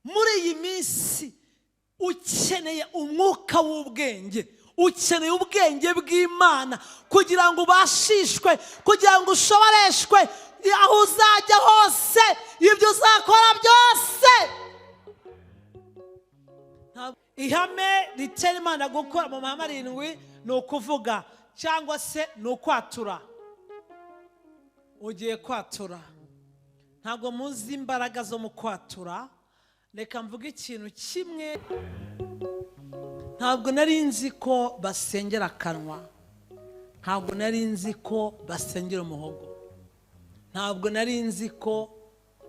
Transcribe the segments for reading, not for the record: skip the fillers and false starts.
Muri iyi minsi ukeneye umwuka w'ubwenge, ukeneye ubwenge bw'Imana kugira ngo ubashishwe, kugira ngo ushoboreshwe aho uzajya hose, ibyo uzakora byose. Ihame ritera Imana gukora mu mahame arindwi ni ukuvuga cyangwa se ni ukwatura. Ugiye kwatura. Ntabwo muzi imbaraga zo mu kwatura. Reka mvuge ikintu kimwe: ntabwo nari nzi ko basengera akanwa, ntabwo nari nzi ko basengera umuhogo, ntabwo nari nzi ko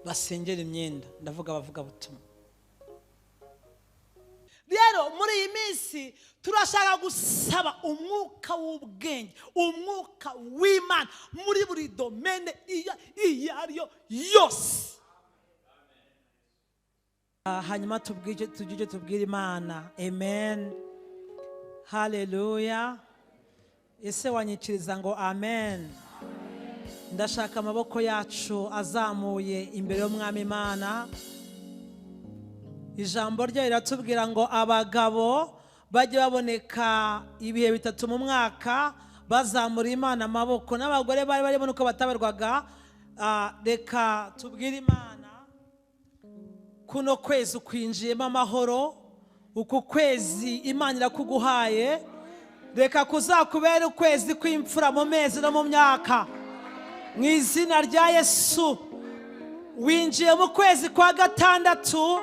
basengera imyenda. Ndavuga abavugabutumwa. Rero muri iyi minsi turashaka gusaba umwuka w'ubwenge, umwuka w'Imana muri buri domaine iyo iyo ari yo yose. Hanyuma tubwire, tugire icyo tubwira Imana. Amen, haleluya. Ese wanyikiriza ngo amen? Ndashaka amaboko yacu azamuye imbere y'Umwami Imana. Ijambo rye riratubwira ngo abagabo bajye baboneka ibihe bitatu mu mwaka bazamura Imana amaboko, n'abagore bari barimo nuko batabarwaga. Reka tubwire Imana: kuno kwezi ukwinjiyemo amahoro. Uku kwezi Imana irakuguhaye. Reka kuzakubera ukwezi kw'imfura mu mezi no mu myaka, mu izina rya Yesu. Winjiye mu kwezi kwa gatandatu,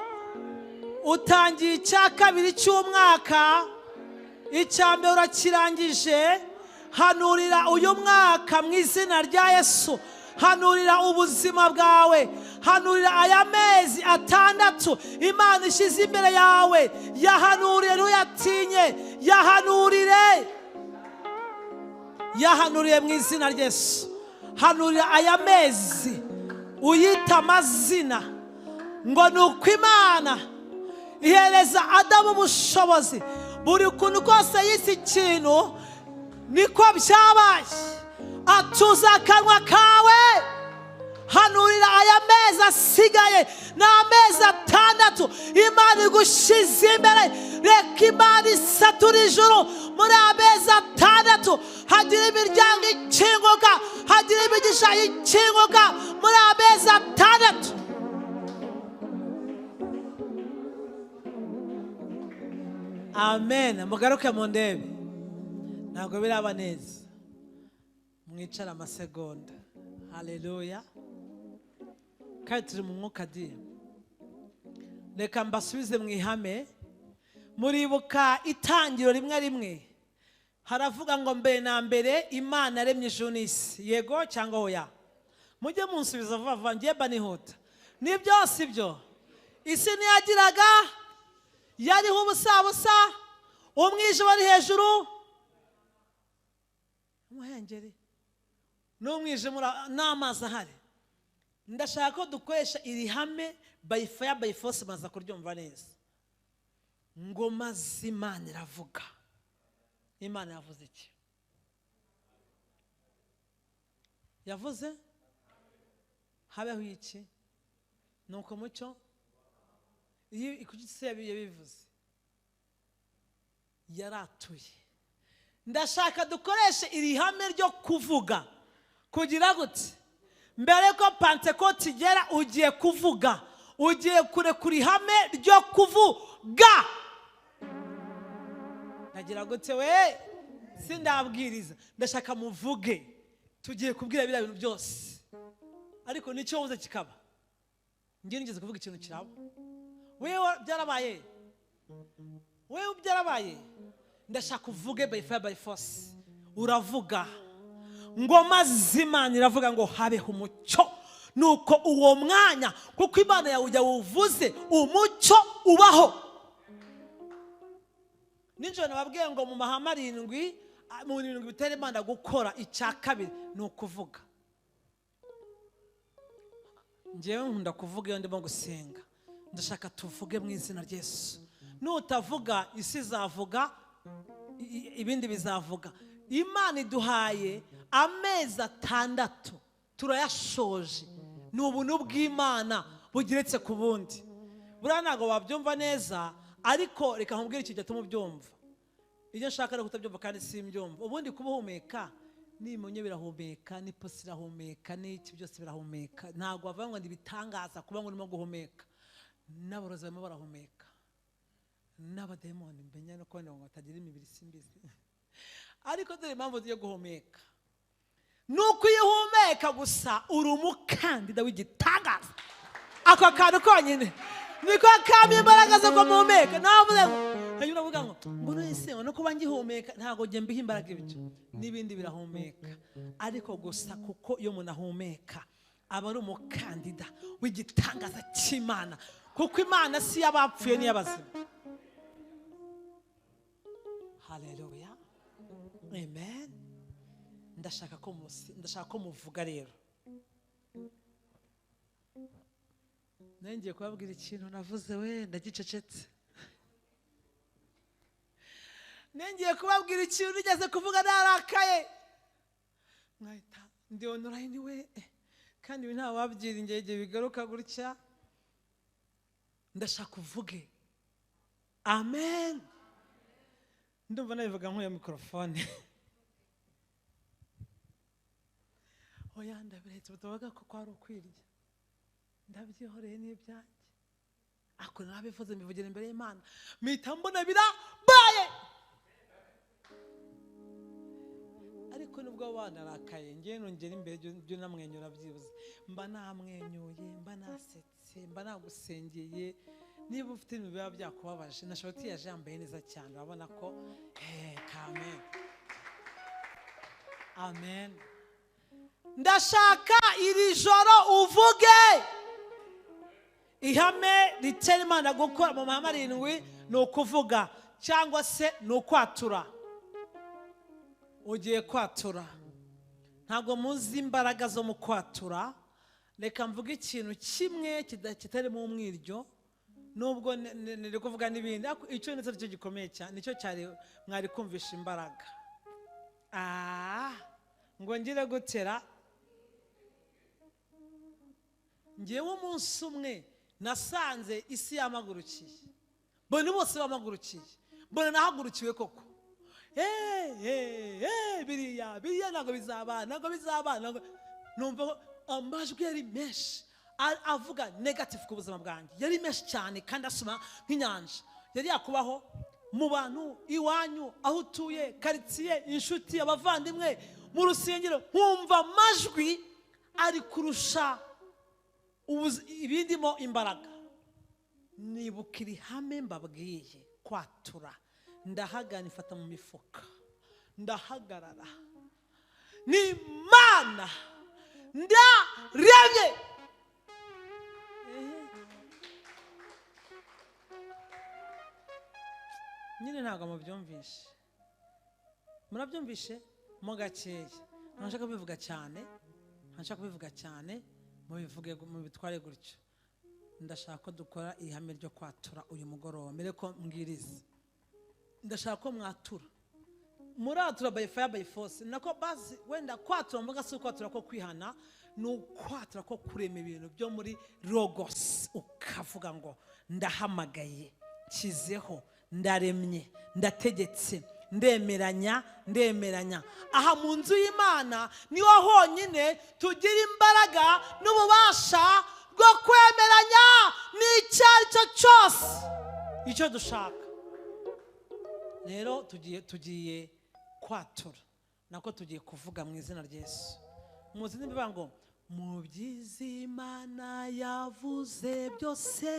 utangiye icya kabiri cy'umwaka, icya mbere urakirangije. Hanurira uyu mwaka mu izina rya Yesu. Hanurira ubuzima bwawe, hanurira aya mezi 6 Imana ishyize imbere yawe. Yahanurire, ntuyatinye. Yahanurire, yahanuriye mu izina rya Yesu. Hanurira aya mezi, uyita amazina ngo ni uko Imana ihereza Adamu ubushobozi. Buri kuntu kose yise ikintu niko byabaye. Atuza akanwa kawe. Hanurira aya mezi asigaye, ni amezi 6 Imana igushyize imbere. Reka Imana isatura ijuru muri aya mezi 6, hagira imiryango ikinguka, hagira imigisha ikinguka muri aya mezi 6. Amen. Mugaruke mu ndebe, ntabwo biraba neza. Mwicara amasegonda. Haleluya. Kandi turi mu mwuka di. Reka mbasubize mu ihame. Muribuka Itangiro 1:1, haravuga ngo mbere na mbere Imana yaremye ijuru n'isi. Yego cyangwa oya? Mujye munsubiza vuba vuba, ngiye mba nihuta. Ni byose ibyo isi ntiyagiraga, yariho ubusa busa, umwijima wari hejuru umuhengeri n'umwijima n'amazi ahari. Ndashaka ko dukoresha iri hame by fire by force, maze kuryumva neza ngo maze Imana iravuga. Imana yavuze iki? Yavuze habeho iki? Nuko mucyo iyo ikuki yabivuze yaratuye. Ndashaka dukoreshe iri hame ryo kuvuga kugira gute mbere ko Pantekoti igera. Ugiye kuvuga, ugiye kurekura ihame ryo kuvuga. Ndagira gute we? Sindabwiriza, ndashaka muvuge. Tugiye kubwira biriya bintu byose, ariko nicyo wuze kikaba. Ngiye nigeze kuvuga ikintu kiraba. Wewe byarabaye, wewe byarabaye. Ndashaka uvuge by fire by force. Uravuga ngo maze Imana iravuga ngo habeho umucyo. Nuko uwo mwanya, kuko Imana yawe ujya wuvuze, umucyo ubaho. Nijoro nababwiye ngo mu mahame arindwi, mu birindwi bitera Imana gukora, icya kabiri ni ukuvuga. Njyewe nkunda kuvuga iyo ndimo gusenga. Ndashaka tuvuge mu izina rya Yesu. Nutavuga isi izavuga, ibindi bizavuga. Imana iduhaye amezi 6, turayashoje. Ni ubuntu bw'Imana bugeretse ku bundi. Buriya ntabwo wabyumva neza, ariko reka nkubwire ikintu gituma ubyumva. Ibyo nshaka no kutabyumva kandi simbyumva. Ubundi kuba uhumeka, n'ibimonyo birahumeka, n'ipusi irahumeka, n'iki byose birahumeka. Ntabwo wavuga ngo ni ibitangaza kuba ngo urimo guhumeka. N'aborozi barimo barahumeka, n'abadayimoni mbenya no kubona ngo batagira imibiri simbizi. Ariko dore impamvu tugiye guhumeka. Nuko iyo uhumeka gusa uri umukandida w'igitangaza. Ako kantu konyine niko kampa imbaraga zo guhumeka. Navuze ngo hanyuma uravuga ngo none no kuba ngihumeka ntabwo njye mbiha imbaraga ibyo n'ibindi birahumeka. Ariko gusa kuko iyo umuntu ahumeka aba ari umukandida w'igitangaza cy'Imana, kuko Imana si iy'abapfuye n'iy'abazima. Haleluya, amen. Ndashaka ko muvuga rero. Ngiye kubabwira ikintu navuze we ndagicecetse. Ngiye kubabwira ikintu nigeze kuvuga narakaye, nkahita ndi online we, kandi ibi nta wabyiringiye igihe bigaruka gutya. Ndashaka uvuge amen. Ndumva nabivuga nk'uyo mikorofone. Oya ndabiretse batavuga ko kwari ukwirya, ndabyihoreye n'ibyanjye. Ako narabivuze mbivugira imbere y'Imana, mpita mbona birabaye. Ariko nubwo banarakaye ngiye nongera imbere byo namwenyura byibuze, mba namwenyuye, mba nasetse, mba nagusengeye. Niba ufite ibintu biba byakubabaje, na Shoti yaje yambaye neza cyane, urabona ko amen, amen. Ndashaka iri joro uvuge ihame ritera Imana gukora mu mahame arindwi. Ni ukuvuga cyangwa se ni ukwatura. Ugiye kwatura. Ntabwo muzi imbaraga zo mu kwatura. Reka mvuge ikintu kimwe kitarimo umwiryo, nubwo niri kuvuga n'ibindi, ariko icyo ndetse cyo gikomeye cyane nicyo cyari mwari kumvisha imbaraga. Ngo ngire gutera. Ngewe umunsi umwe nasanze isi yamagurukiye, mbona bose bamagurukiye, mbona nahagurukiwe koko. Biriya biriya ntabwo bizaba, ntabwo bizaba. Numva amajwi yari menshi avuga negative ku buzima bwanjye, yari menshi cyane kandi asoma nk'inyanja. Yari yakubaho mu bantu, iwanyu, aho utuye, karitsiye, inshuti, abavandimwe, mu rusengero, nkumva amajwi ari kurusha ibindimo imbaraga. Nibuka iri hame mbabwiye kwatura. Ndahagana ifata mu mifuka, ndahagarara, ni Imana ndaremye. Nyine ntabwo mubyumvishe, murabyumvishe mo gakeya. Ntashaka kubivuga cyane, ntashaka kubivuga cyane, mubivuge mubitware gutyo. Ndashaka ko dukora ihame ryo kwatura uyu mugoroba mbere ko mbwiriza. Ndashaka ko mwatura, muratura by fire by force. Nako basi wenda kwatura mvuga si ukwatura ko kwihana, ni ukwatura ko kurema ibintu byo muri logos. Ukavuga ngo ndahamagaye, nshyizeho, ndaremye, ndategetse, ndemeranya, ndemeranya. Aha mu nzu y'Imana niho honyine tugira imbaraga n'ububasha bwo kwemeranya n'icyo ari cyo cyose icyo dushaka. Rero tugiye kwatura, nako tugiye kuvuga mu izina rya Yesu. Muzi nibivuga ngo mu byiza Imana yavuze byose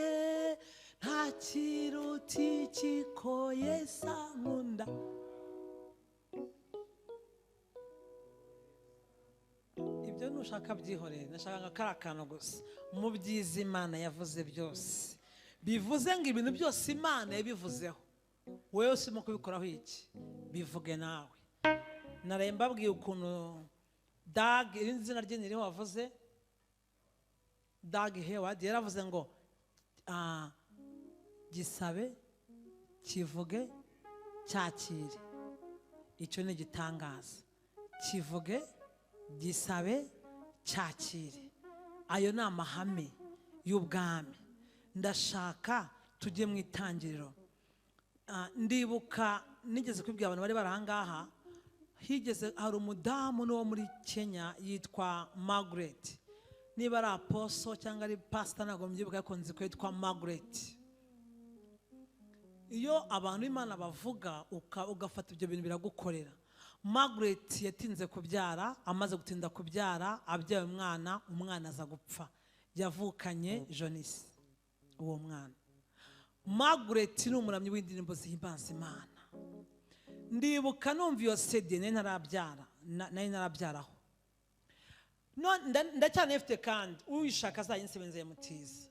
nta kiruti kiko Yesu ankunda. Ibyo nushaka byihorere, nashaka nka kari akantu gusa. Mu byiza Imana yavuze byose, bivuze ngo ibintu byose Imana yabivuzeho, wewe usimo kubikoraho iki? Bivuge nawe. Naraye mbabwiye ukuntu Dag, irindi zina rye niriho wavuze, Dag Heward yaravuze ngo gisabe, kivuge, cyakire. Icyo ni igitangaza. Kivuge, gisabe, cyakire. Ayo ni amahame y'ubwami. Ndashaka tujye mu itangiriro. Ndibuka nigeze kubwira abantu bari barahangaha, higeze hari umudamu n'uwo muri Kenya yitwa Margaret, niba ari apostle cyangwa ari pastor ntabwo mbyibuka, ariko nzi ko yitwa Margaret. Iyo abantu Imana bavuga ugafata ibyo bintu biragukorera. Margaret yatinze kubyara, amaze gutinda kubyara abyaye umwana, umwana aza gupfa, yavukanye jaunisse uwo mwana. Margaret ni umuramyi w'indirimbo zihimbaza Imana. Ndibuka numva iyo CD nari ntarabyara, nari narabyaraho. Ndacyane mfite kandi uyishaka azayinsebenze mutiza.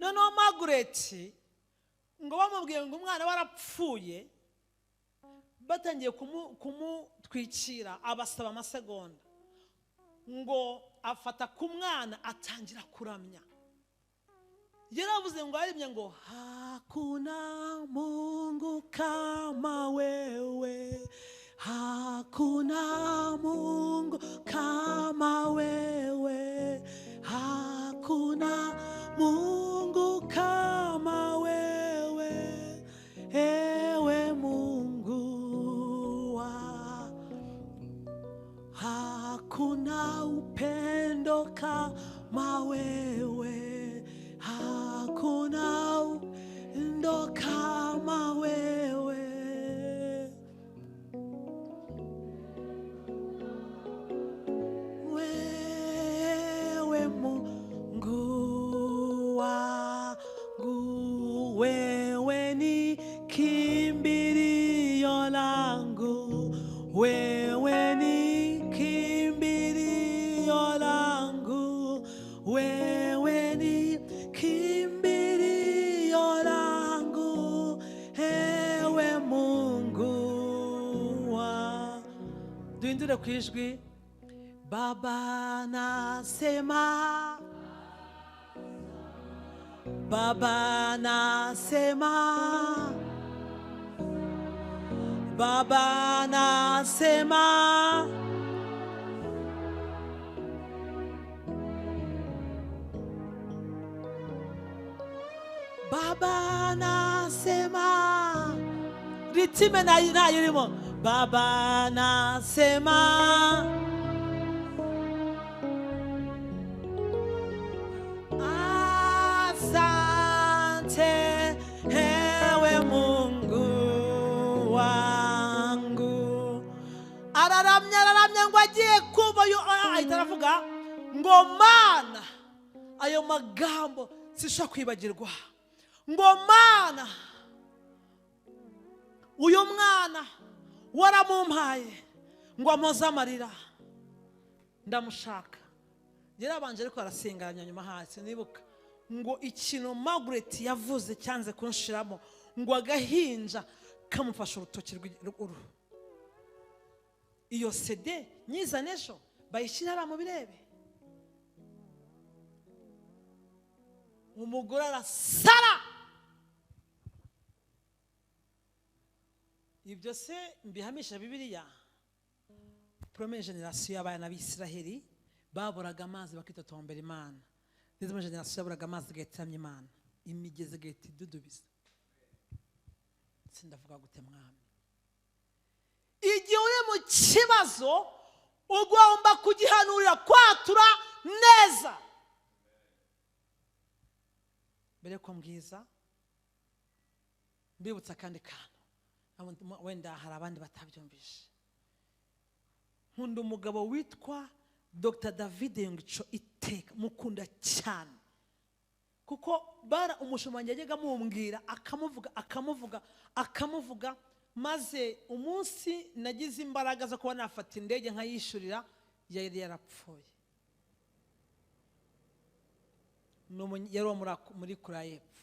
Noneho Margaret ngo bamubwiye ngo umwana warapfuye, batangiye kumutwikira abasaba amasegonda, ngo afata ku mwana atangira kuramya. Yaravuze ngo arimye ngo hakuna Mungu kama wewe, hakuna Mungu kama wewe, hakuna Mungu kama wewe, ewe Mungu wa, hakuna upendo kama wewe, hakuna upendo kama wewe. Wewe Mungu wangu, wewe ni kimbilio langu, wewe ni kimbilio langu, wewe ni kimbilio langu, ewe Mungu wa. Duhindure ku ijwi. Baba nasema, Baba nasema, Baba nasema, Baba nasema, ritime na irimo. Baba nasema, asante ewe Mungu wangu. Araramya, araramya ngo agiye kuba ahita aravuga ngo Mana, ayo magambo sishobora kwibagirwa, ngo Mana uyu mwana waramumpaye ngo ampoze amarira, ndamushaka. Yarabanje ariko arasenganya nyuma hasi nibuka ngo ikintu Margaret yavuze cyanze kunshiramo, ngo agahinja kamufasha urutoki rw'uru. Iyo CD nyizane ejo bayishyira hariya mu birebe. Umugore arasara. Ibyo se mbihamisha Bibiliya. Première génération y'abana b'Isiraheli baburaga amazi bakitotombera Imana. Deuxième génération yaburaga amazi igahita Imana, imigezi igahita idudubiza. Sindavuga gute mwami? Igihe uri mu kibazo ugomba kugihanurira kwatura neza. Mbere ko mbwiza mbibutsa kandi kantu, wenda hari abandi batabyumvise. Nkunda umugabo witwa Dr. David Yonggicho iteka, mukunda cyane, kuko bara umushumba yajyaga amumbwira akamuvuga akamuvuga akamuvuga, maze umunsi nagize imbaraga zo kuba nafata indege nkayishurira yari yarapfuye. Yari uwo muri Korea y'Epfo.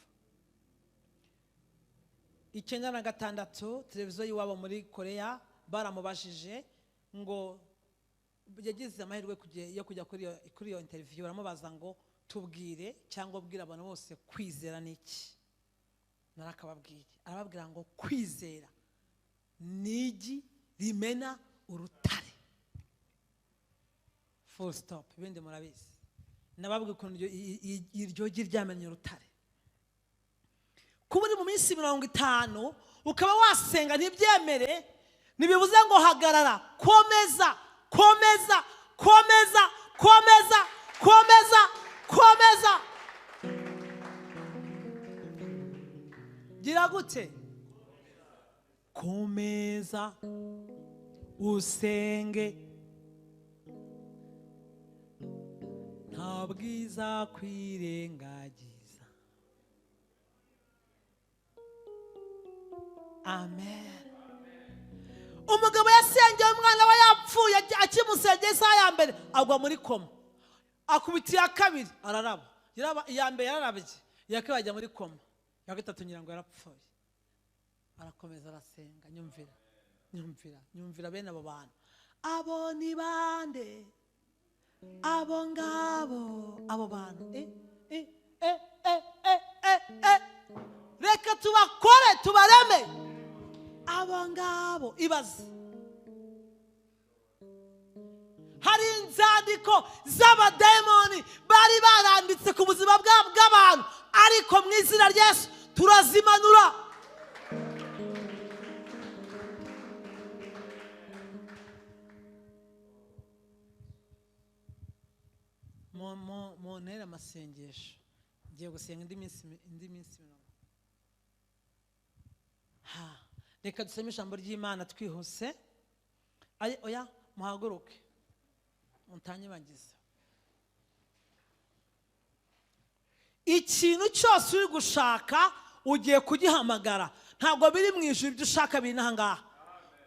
96 televiziyo y'iwabo muri Korea baramubajije ngo yagize amahirwe yo kujya kuri iyo interview, baramubaza ngo tubwire cyangwa ubwire abantu bose kwizera niki. Narakababwiye, arababwira ngo kwizera nigi rimena urutare. Full stop. Ibindi murabizi. Nababwiye ukuntu iryo gi ryamenye urutare. Kuba uri mu minsi 50 ukaba wasenga ntibyemere, ntibivuze ngo hagarara. Komeza, komeza, komeza, komeza, komeza, komeza. Gira gute? Komeza usenge, nta bwiza kwirengagiza. Amen. Umugabo yasengeye umwana we yapfuye, akimusengeye isaha ya mbere agwa muri koma, akubita iya kabiri araraba. Iya mbere yararabye, iya kabiri ajya muri koma, iya gatatu ngira ngo yarapfuye. Arakomeza arasenga. Nyumvira, nyumvira, nyumvira bene abo bantu. Abo ni bande? Abo ngabo, abo bantu. Reka tubakore, tubareme. Abo ngabo, ibaze. Hari inzandiko z'abadayimoni bari baranditse ku buzima bw'abantu, ariko mu izina rya Yesu turazimanura. Mu ntera amasengesho, ngiye gusenga indi minsi 40. Reka dusome ijambo ry'Imana twihuse. Oya, muhaguruke mutanyibagiza. Ikintu cyose uri gushaka ugiye kugihamagara, ntabwo biri mu ijuru, ibyo ushaka biri n'ahangaha.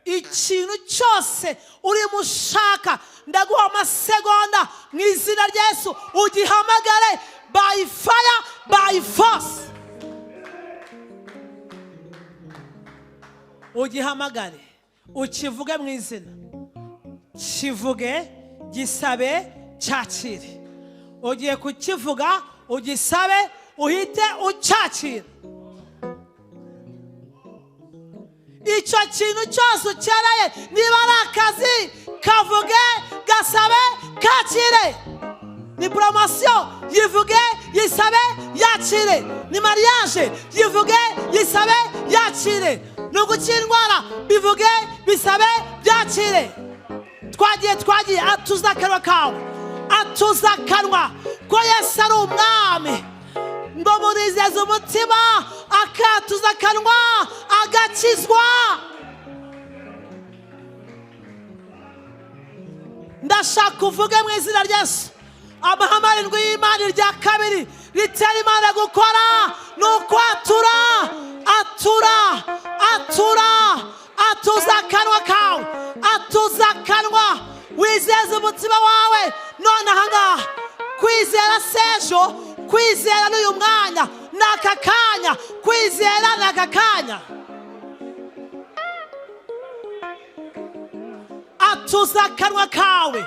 Ikintu cyose urimo ushaka, ndaguha amasegonda mu izina rya Yesu, ugihamagare by fire, by force. Ugihamagare, ukivuge mu izina, kivuge, gisabe, cyakire. Ugiye kukivuga, ugisabe, uhite ucyakira. Icyo kintu cyose ukeneye, niba ari akazi, kavuge, gasabe, kakire. Ni poromosiyo, yivuge, yisabe, yakire. Ni mariage, yivuge, yisabe, yakire. Ni ugukira indwara, bivuge, bisabe, byakire. Twagiye, twagiye. Atuza akanwa kawe, atuza akanwa ko Yesu ari umwami. Ngo murizeze umutima, akatuza akanwa agakizwa. Ndashaka uvuge mu izina rya Yesu. Amahame arindwi y'Imana irya kabiri ritera Imana gukora ni ukwatura. Atura, atura, atuza akanwa kawe, atuza akanwa, wizeze umutima wawe none ahangaha. Kwizera sejo, kwizera n'uyu mwanya, n'aka kanya, kwizera n'aka kanya. Atuza akanwa kawe,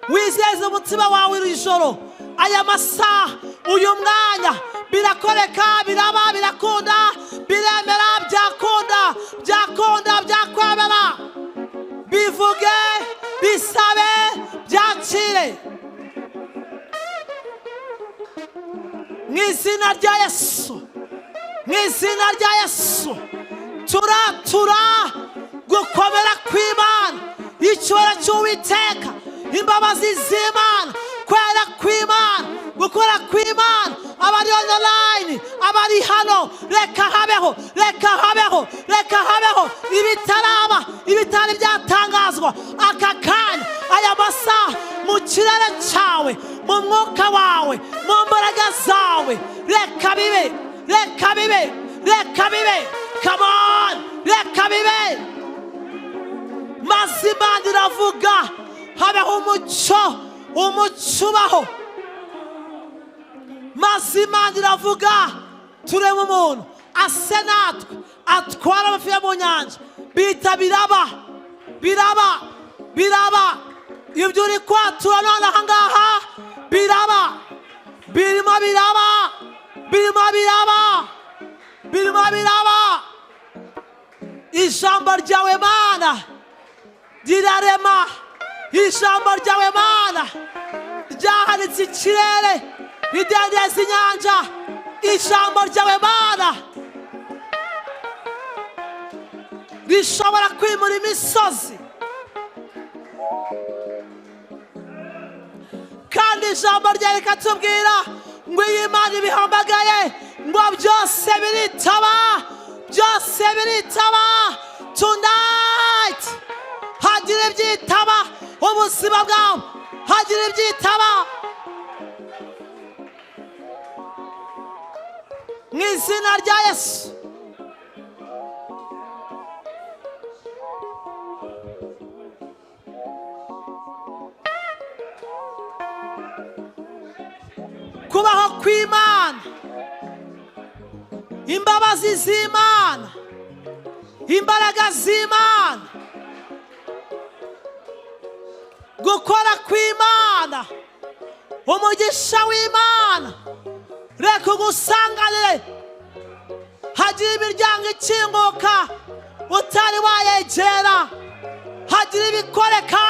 wizeze umutima wawe iri joro, aya masaha, uyu mwanya, birakoreka, biraba, birakunda, biremera, byakunda, byakunda, byakwemera. Bivuge, bisabe, byakire. Mu izina rya Yesu, mu izina rya Yesu, turatura gukomera kw'Imana, icyubahiro cy'Uwiteka, imbabazi z'Imana, kwera kw'Imana, gukora kw'Imana. Abari online, abari hano, reka habeho, reka habeho, reka habeho ibitaraba, ibitari byatangazwa aka kanya, aya masaha, mu kirere cyawe, mu mwuka wawe, mu mbaraga zawe, reka bibe, reka bibe, reka bibe. Come on, reka bibe. Maze Imana iravuga, habeho umucyo, umucyo ubaho. Maze Imana iravuga, tureme umuntu ase natwe, atwara amafi yo mu nyanja. Bita biraba, biraba, biraba. Ibyo uri kwatura none ahangaha biraba, birimo biraba, birimo biraba, birimo biraba. Ijambo ryawe Mana rirarema, Ijambo ryawe Mana ryahanitse ikirere, ridendeza inyanja. Ijambo ryawe Mana rishobora kwimura imisozi, kandi ijambo ryawe rikatubwira ngo iyi Imana ibihamagaye ngo byose biritaba, byose biritaba. Tonight hagira ibyitaba ubuzima bwawe, hagira ibyitaba mu izina rya Yesu. Kubaho kw'Imana, imbabazi z'Imana, imbaraga z'Imana, gukora kw'Imana, umugisha w'Imana reka ugusanganire. Hagira imiryango ikinguka utari wayegera, hagira ibikoreka,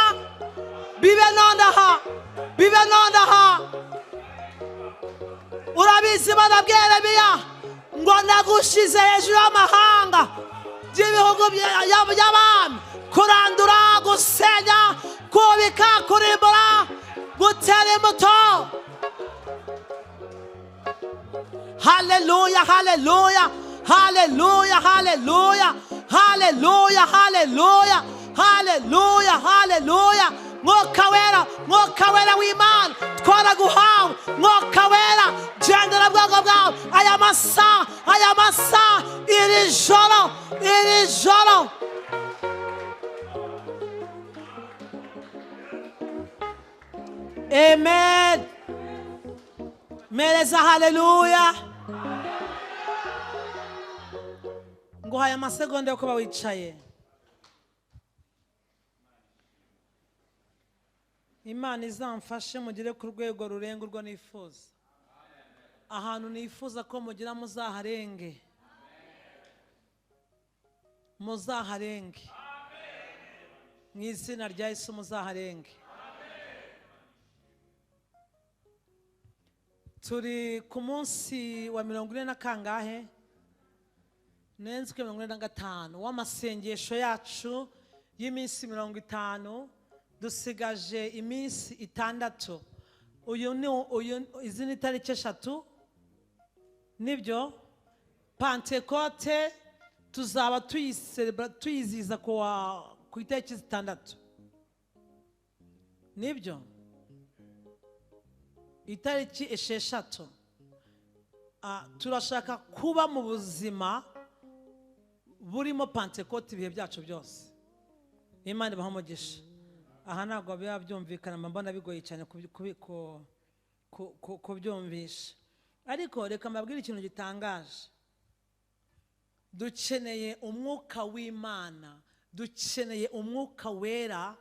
bibe nonaha, bibe nonaha. Urabizi, Imana Yeremiya ngo nagushyize hejuru y'amahanga by'ibihugu by'abami, kurandura, gusenya, kubika, kurimbura, gutera imbuto. Haleluya, haleluya, haleluya, haleluya, haleluya, haleluya, haleluya, haleluya. Mwuka Wera, Mwuka Wera w'Imana, twaraguhawe. Mwuka Wera, gendera bwoko bwawe aya masaha, aya masaha, iri joro, iri joro. Amen. Mereza haleluya. Nguhaye amasegonda yo kuba wicaye. Imana izamfashe mugere ku rwego rurenga urwo nifuza. Ahantu nifuza ko mugira muzaharenge, muzaharenge mu izina rya Yesu, muzaharenge. Turi ku munsi wa 40 na kangahe? Nenzwe 45 w'amasengesho yacu y'iminsi 50. Dusigaje iminsi 6. Uyu ni uyu, izi ni tariki 3, nibyo. Pantekote tuzaba tuyicelebra, tuyiziza ku itariki 6, nibyo, itariki 6. Turashaka kuba mu buzima burimo Pantekote ibihe byacu byose. Imana ibahe umugisha. Aha ntabwo biba byumvikana, mba mbona bigoye cyane kubyumvisha, ariko reka mbabwire ikintu gitangaje. Dukeneye umwuka w'Imana, dukeneye umwuka wera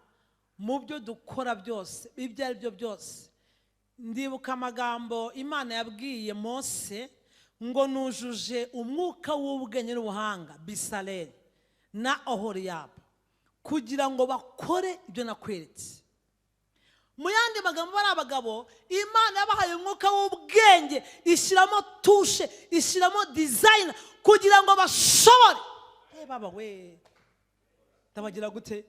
mu byo dukora byose, ibyo ari byo byose. Ndibuka amagambo Imana yabwiye Mose ngo nujuje umwuka w'ubwenge n'ubuhanga Bisaleli na Oholiyabu kugira ngo bakore ibyo nakweretse. Mu yandi magambo, bari abagabo Imana yabahaye umwuka w'ubwenge, ishyiramo touche, ishyiramo design kugira ngo bashobore. Baba we, ndabagira gute?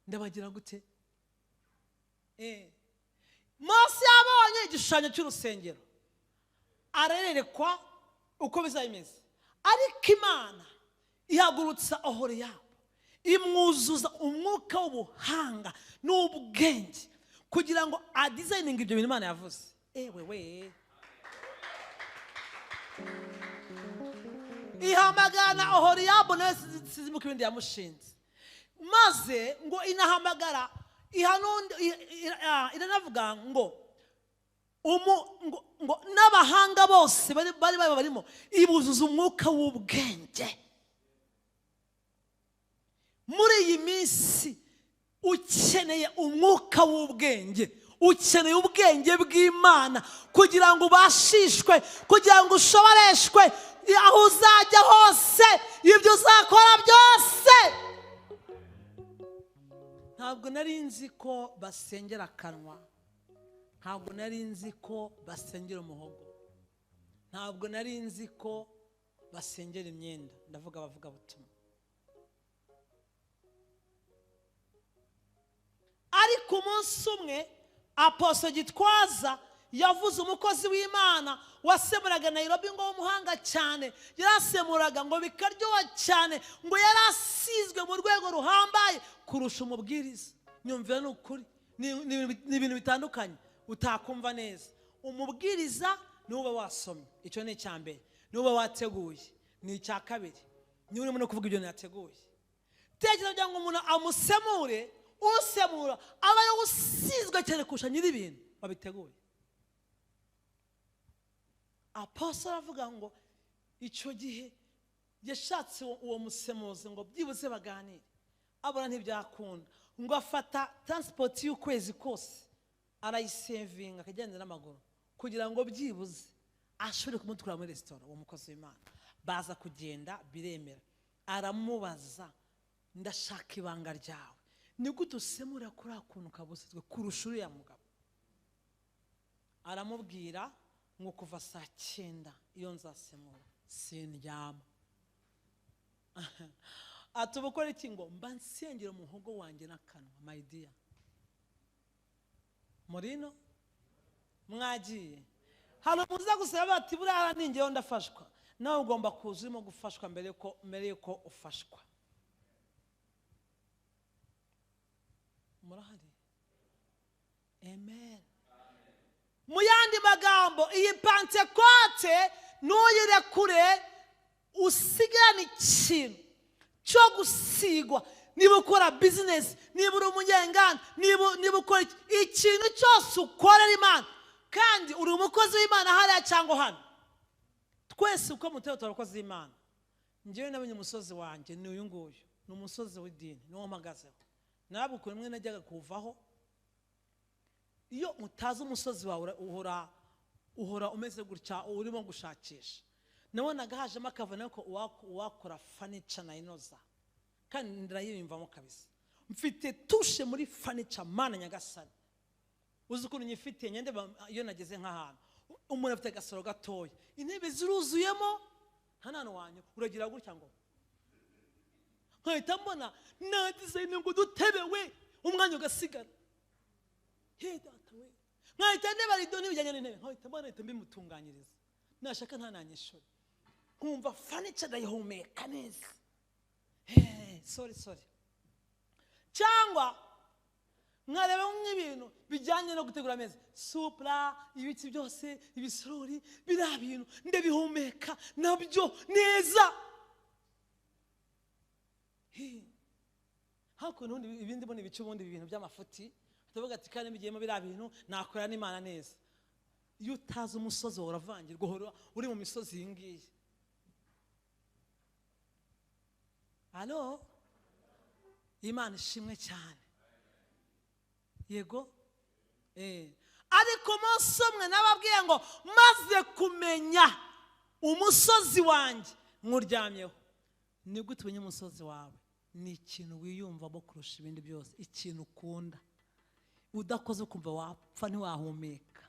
Ndabagira gute? Mose yabonye igishushanyo cy'urusengero, arerekwa uko bizaba bimeze, ariko Imana ihagurutsa Oholiyabu, imwuzuza umwuka w'ubuhanga n'ubwenge kugira ngo adizayininge ibyo bintu Imana yavuze. Ewe we, ihamagara Oholiyabu nawe sizimuka ibindi yamushinze, maze ngo inahamagara iranavuga ngo ngo n'abahanga bose bari barimo ibuzuza umwuka w'ubwenge. Muri iyi minsi ukeneye umwuka w'ubwenge, ukeneye ubwenge bw'Imana kugira ngo ubashishwe, kugira ngo ushoboreshwe aho uzajya hose, ibyo uzakora byose. Ntabwo nari nzi ko basengera akanwa, ntabwo nari nzi ko basengera umuhogo, ntabwo nari nzi ko basengera imyenda. Ndavuga abavuga butumwa. Ariko umunsi umwe Apostle Gitwaza yavuze umukozi w'Imana wasemuraga Nairobi ngo w'umuhanga cyane, yarasemuraga ngo bikaryoha cyane, ngo yarasizwe mu rwego ruhambaye kurusha umubwiriza. Nyumvira ni ukuri, ni ibintu bitandukanye utakumva neza. Umubwiriza niwe uba wasomye, icyo ni icya mbere, niwe uba wateguye, ni icya kabiri, niwe urimo no kuvuga ibyo yateguye. Tekereza kugira ngo umuntu amusemure, usemura aba usizwe cyane kurusha nyiri ibintu wabiteguye. Apostle aravuga ngo icyo gihe yashatse uwo musemuzi ngo byibuze baganire, abona ntibyakunda, ngo afata transport y'ukwezi kose arayisevinga akagenda n'amaguru kugira ngo byibuze ashobore kumutwara muri resitora. Uwo mukozi w'Imana baza kugenda biremera, aramubaza ndashaka ibanga ryawe, ni gute usemura kuri akuntu kabusizwe kurusha uriya mugabo? Aramubwira ngo kuva saa 9 iyo nzasemura sindyama. Ati ubukora iki? Ngo mba nsengera umuhogo wanjye n'akanwa. My dear, murino mwagiye hari umuza gusaba bati buriya ningeyo ndafashwa, nawe ugomba kuza urimo gufashwa mbere yuko ufashwa. Murahari? Amen. Mu yandi magambo, iyi Pantekote ntuyirekure, usigarane ikintu cyo gusigwa. Niba ukora business, niba uri umunyenganda, niba ukora ikintu cyose ukorera Imana, kandi uri umukozi w'Imana hariya cyangwa hano, twese uko muteye turi abakozi b'Imana. Njyewe nabonye umusozi wanjye ni uyu nguyu, ni umusozi w'idini, niwo mpagazeho. Ntabwo ukuntu mwe najyaga kuvaho. Iyo utazi umusozi wawe uhora umeze gutya, urimo gushakisha. Nabonaga hajemo akavuna ko uwakora furniture nayinoza, kandi ndirayiyumvamo kabisa. Mfite tushe muri furniture, Mana Nyagasani. Uzi ukuntu nyifitiye nyende iyo nageze nk'ahantu umuntu afite agasoro gatoya, intebe ziruzuyemo, nta nana wanyu uragira gutya ngo nkahita mbona na design ngo dutebewe, umwanya ugasigara. He data we, nkahita ndeba rido n'ibijyanye n'intebe, nkahita mbona ahita mbimutunganyiriza, nashaka nta nanyishura, nkumva furniture ndayihumeka neza. Sorry sorry. Cyangwa nkareba nk'ibintu bijyanye no gutegura ameza, supra, ibiti byose, ibisorori, biriya bintu ndabihumeka nabyo neza. Hakuno ibindi mbona ibice ubundi ibintu by'amafuti, tuvuga ati kandi bigiyemo biriya bintu nakora n'Imana neza. Iyo utazi umusozi wawe uravangirwa, uhora uri mu misozi iyi ngiyi. Alo, Imana ishimwe cyane. Yego, ariko umunsi umwe nababwiye ngo maze kumenya umusozi wanjye nkuryamyeho. Ni gute umenya umusozi wawe? Ni ikintu wiyumvamo kurusha ibindi byose, ikintu ukunda, udakoze ukumva wapfa ntiwahumeka,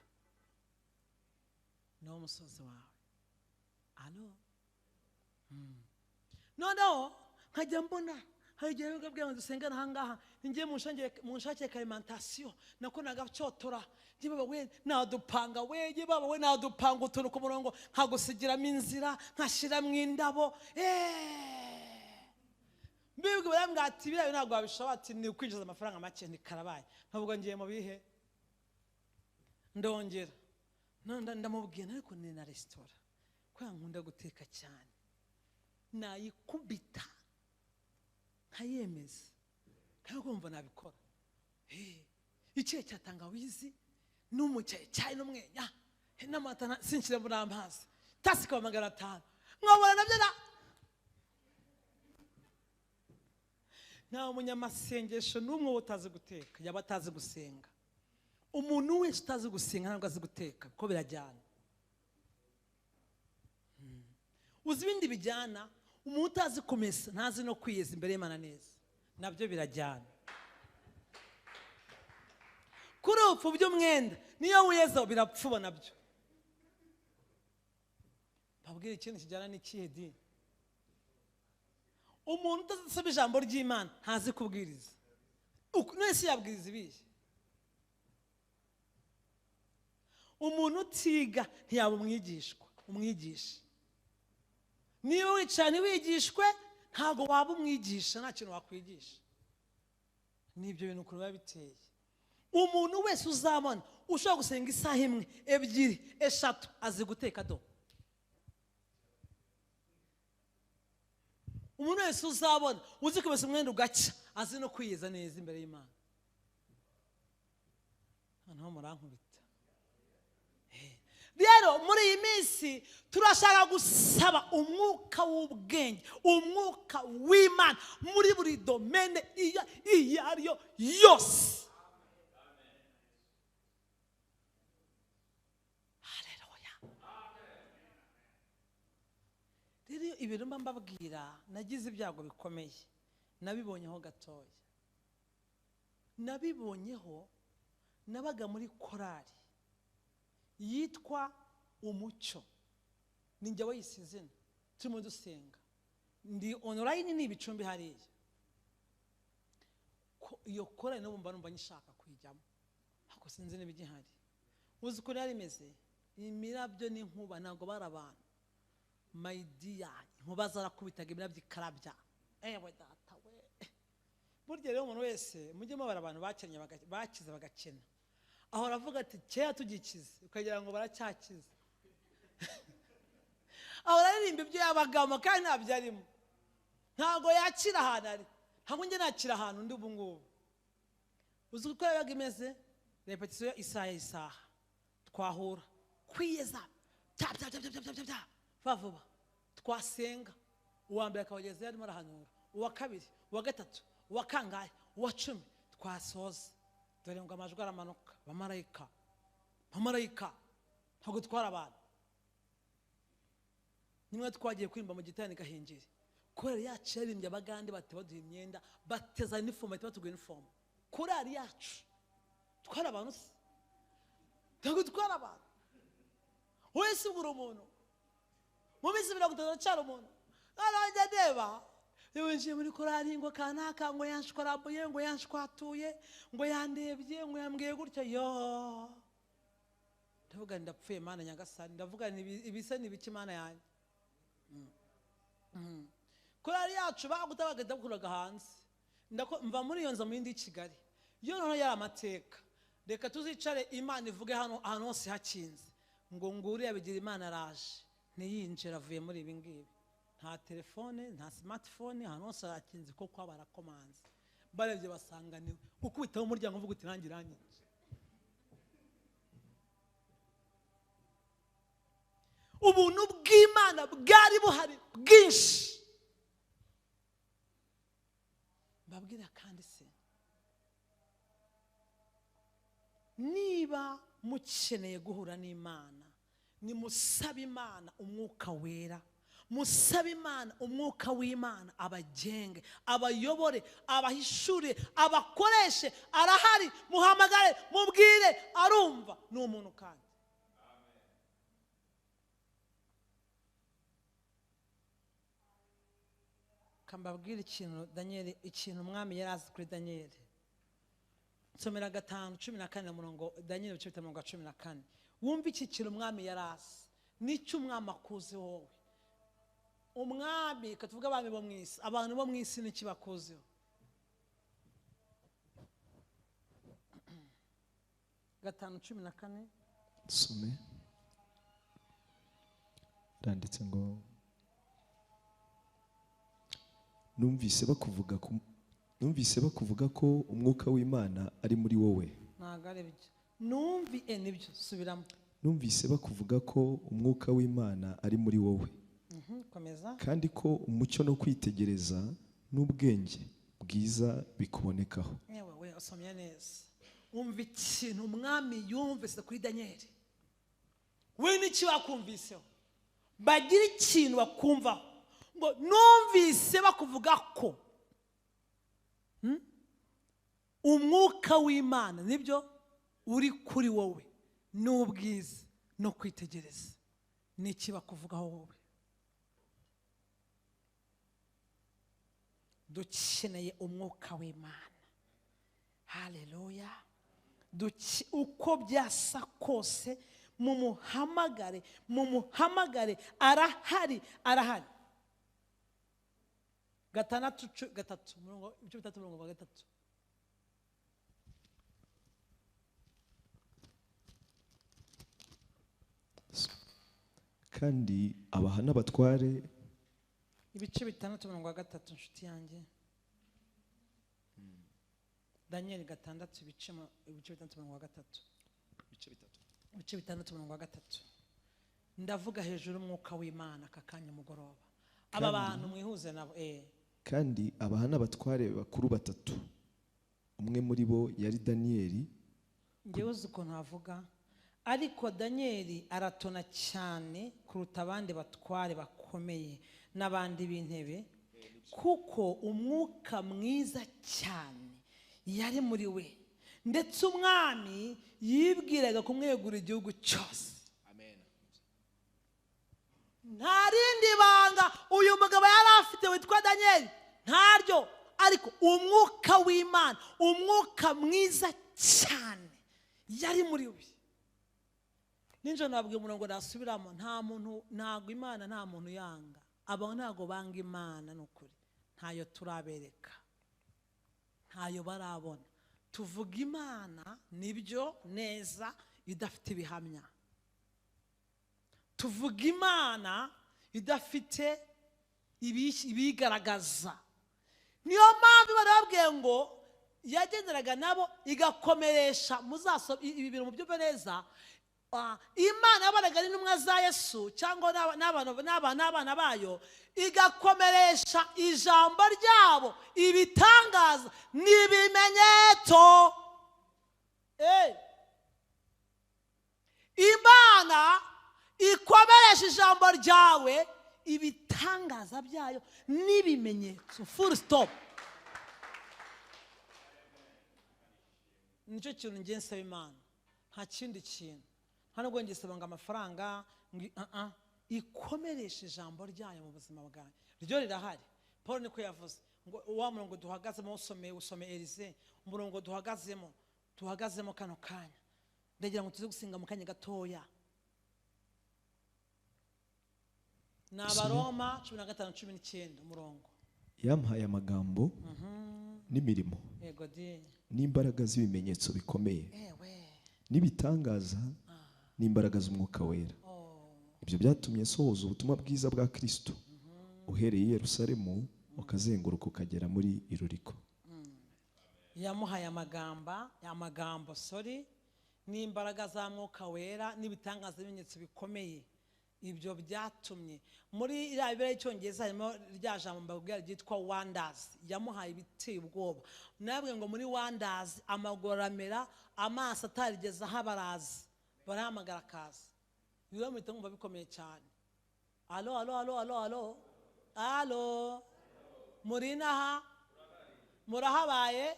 niwo musozi wawe. Alo, noneho nkajya mbona hari igihe nabwo ngo dusengana aha ngaha, ngiye munshakire alimentation, nako nagacyotora, ngiye baba we nadupanga, we ngiye baba we nadupanga utuntu ku murongo, nkagusigiramo inzira, nkashiramo indabo. Mbibwe barambwira ati biriya ntabwo wabishobora, ati ni ukwinjiza amafaranga make, ni karabaye. Ntabwo ngiye mu bihe, ndongera ndamubwira ariko ni na resitora kubera nkunda guteka cyane, nayikubita nkayemeza kandi kumva nabikora. Icyayi cya tangawizi n'umucyayi n'umwenya n'amata sinshyiremo n'amazi, tasi ikaba 500, nkabona nabyo na nta munyamasengesho n'umwe utazi guteka yaba atazi gusenga. Umuntu wese utazi gusenga ntabwo azi guteka, kuko birajyana. Uzi ibindi bijyana, umuntu utazi kumesa ntazi no kwiyeza imbere y'Imana neza, nabyo birajyana. Kuri upfubya umwenda niyo wiyezaho birapfuba nabyo. Babwira ikintu kijyana n'ikihe dini? Umuntu udasoma ijambo ry'Imana ntazi kubwiriza. Nese yabwiriza ibihe? Umuntu utiga ntiyaba umwigishwa, umwigisha. Niba wicaye ntiwigishwe ntabwo waba umwigisha, nta kintu wakwigisha. Nibyo bintu ukuntu biba biteye. Umuntu wese uzabona ushobora gusenga isaha imwe, ebyiri, eshatu azi guteka do. Umuntu wese uzabona uzi kumesa umwenda ugacya azi no kwiyeza neza imbere y'Imana. Noneho murankubita. Rero muri iyi minsi turashaka gusaba umwuka w'ubwenge, umwuka w'Imana muri buri domene iyo ariyo yose. Haleluya. Rero ibintu mba mbabwira, nagize ibyago bikomeye, nabibonyeho gatoya. Nabibonyeho, nabaga muri korali yitwa Umucyo, ninjye wayise izina, turimo dusenga, ndi online ni ibicumbi hariya. Iyo korali n'ubu mba numva nyishaka kuyijyamo, ariko sinzi niba igihari. Uzi ukuntu yari imeze? Imirabyo n'inkuba, ntabwo bari abantu. My dear, inkuba zarakubitaga imirabyo ikarabya. Ewe data we. Burya rero umuntu wese mujye mubara abantu bakennye bakize bagakena, ahora avuga ati kera tugikize, ukagira ngo baracyakize. Ahora aririmba ibyo yabagamo kandi ntabyo arimo. Ntabwo yakira ahantu ari, ntabwo njye nakira ahantu ndi ubu ngubu. Uzi uko yabaga imeze? Repetisiyo isaha isaha, twahura kwiyeza bya bya bya bya bya bya vuba vuba, twasenga. Uwa mbere akabageza arimo arahanura, uwa kabiri, uwa gatatu, uwa kangahe, uwa 10, twasoza. Dore ngo amajwi aramanuka, abamarayika, abamarayika ntabwo twara abantu. Nimwe twagiye kuririmba mu giterane Gahengeri, korali yacu yaririmbye abagande bati baduha imyenda, bateza inifomu, bahita batugura inifomu. Korali yacu twara abantu se? Ntabwo twara abantu. Wese ubura umuntu mu minsi 30 aracyari umuntu. Arajya ndeba winjiye muri korali ngo kanaka ngo yanshwarabuye, ngo yanshwatuye, ngo yandebye, ngo yambwiye gutya. Yo, ndavuga ndapfuye Mana Nyagasani, ndavuga ibisa n'ibiki Mana yanjye. Korali yacu bagutabaga ndakuraga hanze, mva muri iyo nza mu yindi Kigali. Yo noneho yari amateka. Reka tuzicare Imana ivuge hano ahantu hose hakinze, ngo nguriya bigira Imana araje, ntiyinjira avuye muri ibi ngibi. Nta telefone, nta smartphone, ahantu hose harakinze kuko barakomanze. Barebye basanga niwe. Ukubitaho umuryango uvuga uti nanjye iranyinjira. Ubuntu bw'Imana bwari buhari bwinshi. Mbabwira kandi se, niba mukeneye guhura n'Imana, nimusabe Imana umwuka wera, musabe Imana umwuka w'Imana abagenge, abayobore, abahishure, abakoreshe. Arahari, muhamagare, mubwire, arumva. Ni umuntu kandi. Kambabwira ikintu Daniel, ikintu umwami yari azi kuri Daniel. Nsomera 5:14 murongo, Daniel 5:14. Wumva iki kintu umwami yari azi, nicyo umwami akuzi wowe. Umwami, katuvuga abami bo mu isi, abantu bo mu isi niki bakuziho? 5:14. Some randitse ngo numvise bakuvuga ko umwuka w'Imana ari muri wowe. Ntabwo ari byo. Nibyo, subiramo. Numvise bakuvuga ko umwuka w'Imana ari muri wowe. Komeza. Kandi ko umucyo no kwitegereza n'ubwenge bwiza bikubonekaho. Yewe we, usomye neza. Umva ikintu umwami yumvise kuri Daniel. We n'iki bakumviseho? Bagira ikintu bakumvaho. Ngo numvise bakuvuga ko umwuka w'Imana nibyo uri kuri wowe n'ubwiza no kwitegereza n'iki bakuvugaho wowe. Dukeneye umwuka w'Imana. Haleluya. Uko byasa kose mumuhamagare, mumuhamagare, arahari, arahari. 6:3 umurongo 3 umurongo wa 3. Kandi abaha n'abatware. Ibice 6 umurongo wa 3 nshuti yanjye. Daniel 6 ibice 6 umurongo wa 3. Ibice 6 umurongo wa 3. Ndavuga hejuru umwuka w'Imana aka kanya mugoroba. Aba bantu mwihuze nabo. Kandi abaha n'abatware bakuru 3. Umwe muri bo yari Danieli. Ngewe uzi ukuntu havuga, ariko Danieli aratona cyane kuruta abandi batware bakomeye n'abandi b'intebe, kuko umwuka mwiza cyane yari muri we, ndetse umwami yibwiraga kumwegura igihugu cyose. Amen. Nta rindi banga uyu mugabo yari afite witwa Danieli, ntaryo, ariko umwuka w'Imana, umwuka mwiza cyane yari muri we. Ninjoro nabwiye umurongo nasubiramo, nta muntu, ntago Imana, nta muntu yanga. Abo ntago banga Imana nukuri, ntayo turabereka, ntayo barabona. Tuvuga Imana nibyo neza idafite ibihamya. Tuvuga Imana idafite ibigaragaza. Niyo mpamvu barabwiye ngo yagenderaga nabo igakomeresha. Muzaso ibi bintu mubyumve neza. Imana yabanaga n'intumwa za Yesu cyangwa n'abana bayo, igakomeresha ijambo ryabo ibitangaza n'ibimenyetso. Imana ikomeresha ijambo ryawe ibitangaza byayo n'ibimenyetso. Full stop. Nicyo kintu ngiye nsaba Imana, nta kindi kintu. Hano ngo ngisaba ngo amafaranga, ikomeresha ijambo ryayo mu buzima bwanjye. Ryo rirahari. Paul niko yavuze ngo wa murongo duhagazemo, usome Elize, umurongo duhagazemo kano kanya. Ndagira ngo tuze gusinga mu kanya gatoya. Na Abaroma 15:19 umurongo. Yampaye amagambo n'imirimo. Yego di. N'imbaraga z'ibimenyetso bikomeye. N'ibitangaza n'imbaraga z'umwuka wera. Ibyo byatumye sohoza ubutumwa bwiza bwa Kristo uhereye i Yerusalemu ukazenguruka ukagera muri Iluriko. Yamuhaye amagambo n'imbaraga za mwuka wera n'ibitangaza n'ibimenyetso bikomeye. Ibyo byatumye muri iriya Bibiliya y'icyongereza harimo rya jambo mbabwira ryitwa wonders. Yamuhaye ibiteye ubwoba. Nabwe ngo muri wonders amaguru aramera, amaso atarigeze ahabaraza, barahamagara akaza. Biba muhita mwumva bikomeye cyane. Alo alo alo alo alo alo, muri naha murahabaye.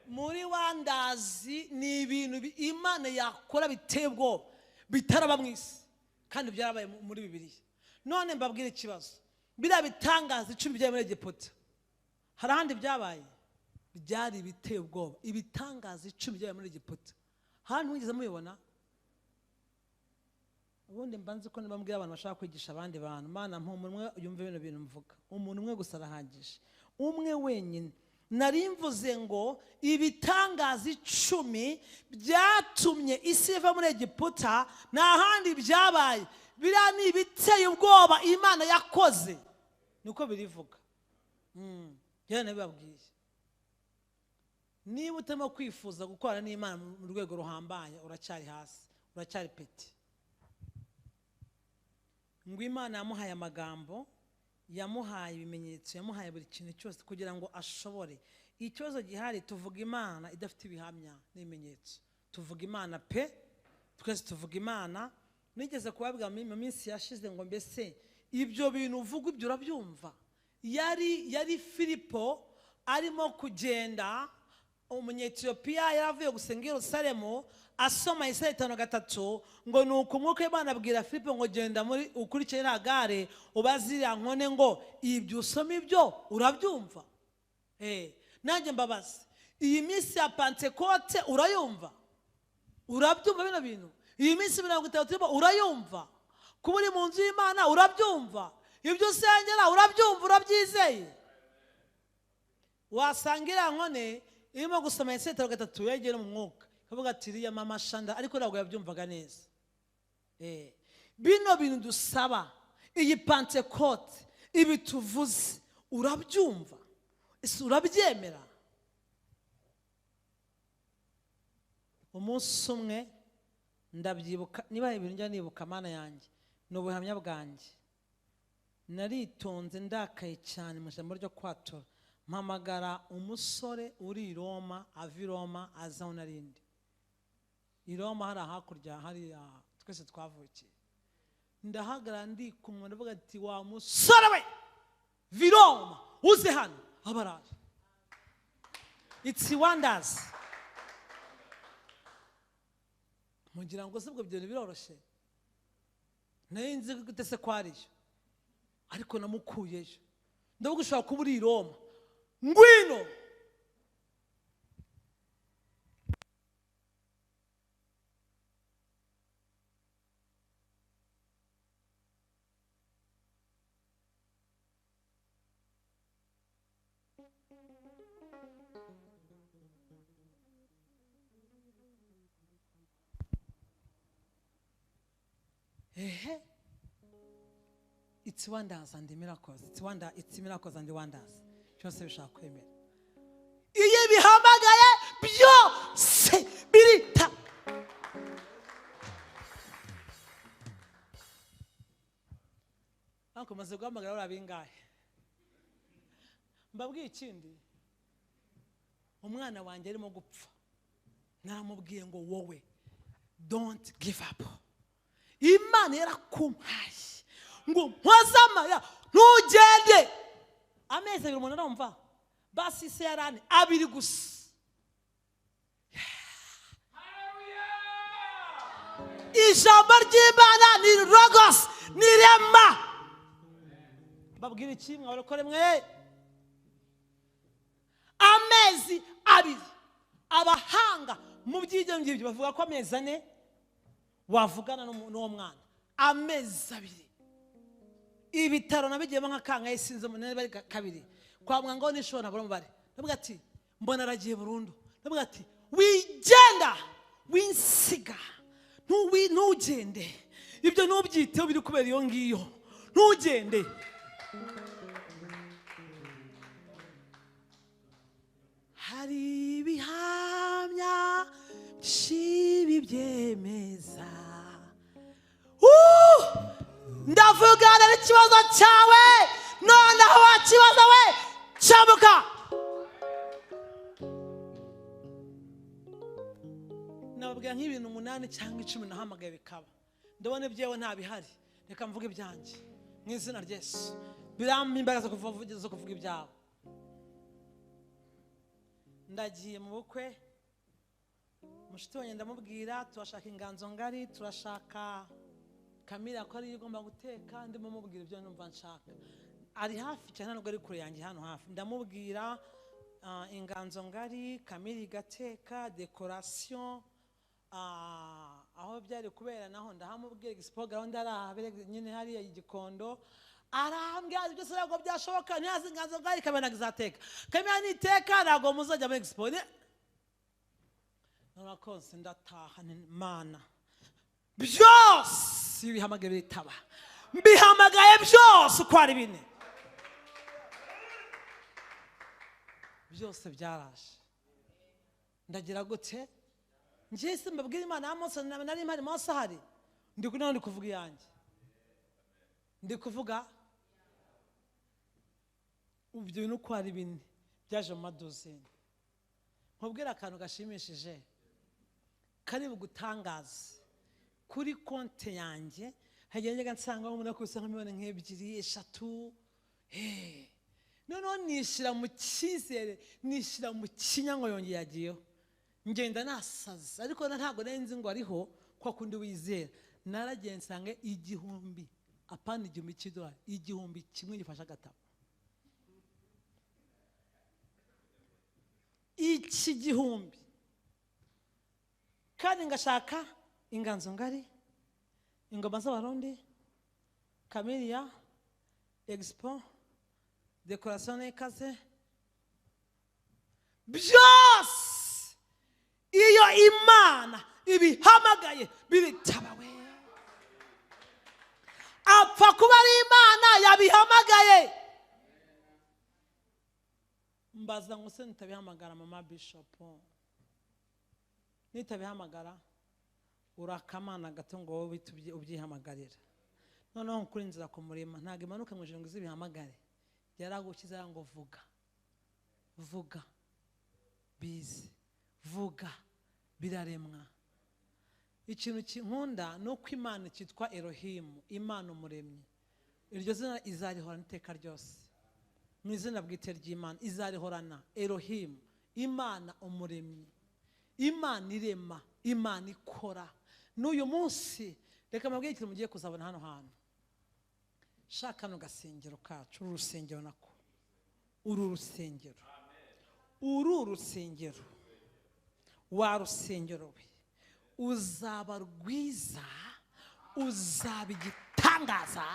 Muri wonders ni ibintu Imana yakora biteye ubwoba bitaraba mu isi, kandi byarabaye muri Bibiliya. None mbabwire ikibazo, biriya bitangaza 10 byabaye muri Egiputa, hari ahandi byabaye? Byari biteye ubwoba. Ibitangaza 10 byabaye muri Egiputa, hano mwigeze mubibona? Ubundi mbanze ko nibambwira abantu bashaka kwigisha abandi bantu, Mana mpa umuntu umwe yumve bino bintu mvuga. Umuntu umwe gusa arahagije, umwe wenyine. Nari mvuze ngo ibitangaza 10 byatumye isi iva muri Egiputa, nta handi byabaye. Biriya ni ibiteye ubwoba Imana yakoze, niko birivuga. Njyewe nabibabwiye. Niba utarimo kwifuza gukorana n'Imana mu rwego ruhambaye, uracyari hasi, uracyari peti. Ngo Imana yamuhaye amagambo, yamuhaye ibimenyetso, yamuhaye buri kintu cyose kugira ngo ashobore. Ikibazo gihari, tuvuga Imana idafite ibihamya n'ibimenyetso. Tuvuga Imana pe, twese tuvuga Imana. Nigeze kubabwira mu minsi yashize ngo mbese ibyo bintu uvuga ibyo urabyumva? Yari Filipo arimo kugenda Umunyetiyopiya yaravuye gusenga i Yerusalemu, asoma Yesaya 5:3 ngo nuko umwuka w'Imana abwira Filipo ngo genda muri ukurikire iriya gare ubaze iriya nkone ngo ibyo usoma ibyo urabyumva. Nanjye mbabaze, iyi minsi ya Pantekote urayumva? Urabyumva bino bintu? Iyi minsi 30 turimo urayumva? Kuba uri mu nzu y'Imana urabyumva? Ibyo usengera urabyumva, urabyizeye? Wasanga iriya nkone irimo gusoma Yesaya 5:3 yegera mu mwuka, ikavuga ati iriya mama shanda, ariko ntabwo yabyumvaga neza. Bino bintu dusaba, iyi Pantekote, ibi tuvuze, urabyumva? Ese urabyemera? Umunsi umwe ndabyibuka, niba ibintu njya nibuka Mana yanjye, ni ubuhamya bwanjye. Naritonze ndakaye cyane mu ijambo ryo kwatura, mpamagara umusore uri i Roma, ava i Roma aza aho narindi. I Roma hari hakurya hariya twese twavukiye. Ndahagarara ndikumwe, ndavuga ati wa musore we, Viroma uze hano, abaraje. It's wonders. Mugira ngo se ubwo ibyo biroroshye? Nari nzi gute se ko ariyo, ariko namukuyeyo. Ndavuga ushobora kuba uri i Roma, ngwino. Ehe, it's wonders and the miracles. It's wonder, it's miracles and the wonders. Byose bishaka kwemera. Iyo bihamagaye byose birita. Ariko maze guhamagara uri abingahe? Mbabwiye ikindi, umwana wanjye arimo gupfa, naramubwiye ngo wowe don't give up. Imana yarakumpaye ngo mpozamaya ntugende. Amezi abiri umuntu arumva, basi se yarane abiri gusa. Ijambo ry'Imana ni logos, ni rema. Babwira iki mwabarokore mwe? Amezi abiri. Abahanga mu by'ibyo ngibyo bavuga ko amezi 4 wavugana n'uwo mwana. Amezi 2. Ibitaro nabigiyemo nka kangahe sinzi umunani bari kabiri. Kwa muganga ngo nishobora nabura umubare. Ndavuga ati mbona aragiye burundu. Ndavuga ati wigenda, winsiga, ntugende. Ibyo ntubyiteho biri kubera iyo ngiyo. Ntugende. Hari ibihamya by'ibibyemeza. Ndavugana n'ikibazo cyawe, noneho wakibaza we, cyamuka. Nababwira nk'ibintu 8 cyangwa 10 nahamagaye bikaba. Ndabona ibyewe nta bihari, reka mvuge ibyanjye mu izina rya Yesu. Birampa imbaraga zo kuvuga ibyawe. Ndagiye mu bukwe, mushiti wanjye ndamubwira turashaka inganzo ngari, turashaka Kamila ko ariyo igomba guteka. Ndimo mubwira ibyo numva nshaka, ari hafi cyane ntabwo ari kure yanjye, hano hafi. Ndamubwira inganzo ngari, Kamila igateka, decoration, aho byari kubera naho ndahamubwira, expo gahunda arahabere nyine hariya igikondo. Arambwira byose ntabwo byashoboka, ntihazi inganzo ngari, Kamila izateka. Kamila niteka ntabwo muzajya muri expo. Narakoze ndataha Mana, byose ibihamagaye bitaba, mbihamagaye byose uko ari bine, byose byaraje. Ndagira gute? Njye se mbabwira Imana Mose nari mpari, Mose ahari, ndi kuvuga iyanjye, ndi kuvuga ibyo bintu uko ari bine byaje mu madozeni. Nkubwira akantu gashimishije kari bugutangaza. Kuri konte yanjye hagendaga nsanga umuntu akubise nka miliyoni nk'ebyiri 3. Noneho nishyira mu cyizere, nishyira mu kinyango yongeye yagiyeho. Ngenda nasaza ariko ntabwo nari nzi ngo ariho kwa kundi wizera. Naragiye nsanga 1000, apana 1000 cy'idolari, 1000 gifasha agatabo. Iki 1000 kandi ngashaka inganzo ngari, ingoma z'abarundi, Camellia, Expo, decoration n'ikaze byose. Iyo Imana ibihamagaye biritabawe. Apfa kuba ari Imana yabihamagaye. Mbaza ngo se nitabihamagara mama bishop, nitabihamagara urakamana gato ngo wowe ubyihamagarira. Noneho kuri inzira ku murima ntago imanuka mu ijuru ngo izibihamagare. Yaragukiza ngo vuga, vuga bize, vuga biraremwa. Ikintu kinkunda ni uko Imana cyitwa Elohim, Imana umuremyi. Iryo zina izarihorana iteka ryose. Mu izina bwite ry'Imana izarihorana. Elohim, Imana umuremyi, Imana irema, Imana ikora. N'uyu munsi reka mbabwire ikintu mugiye kuzabona hano hantu. Shaka no gasengero kacu, uru rusengero nako, uru rusengero, uru rusengero, wa rusengero we uzaba rwiza, uzaba igitangaza.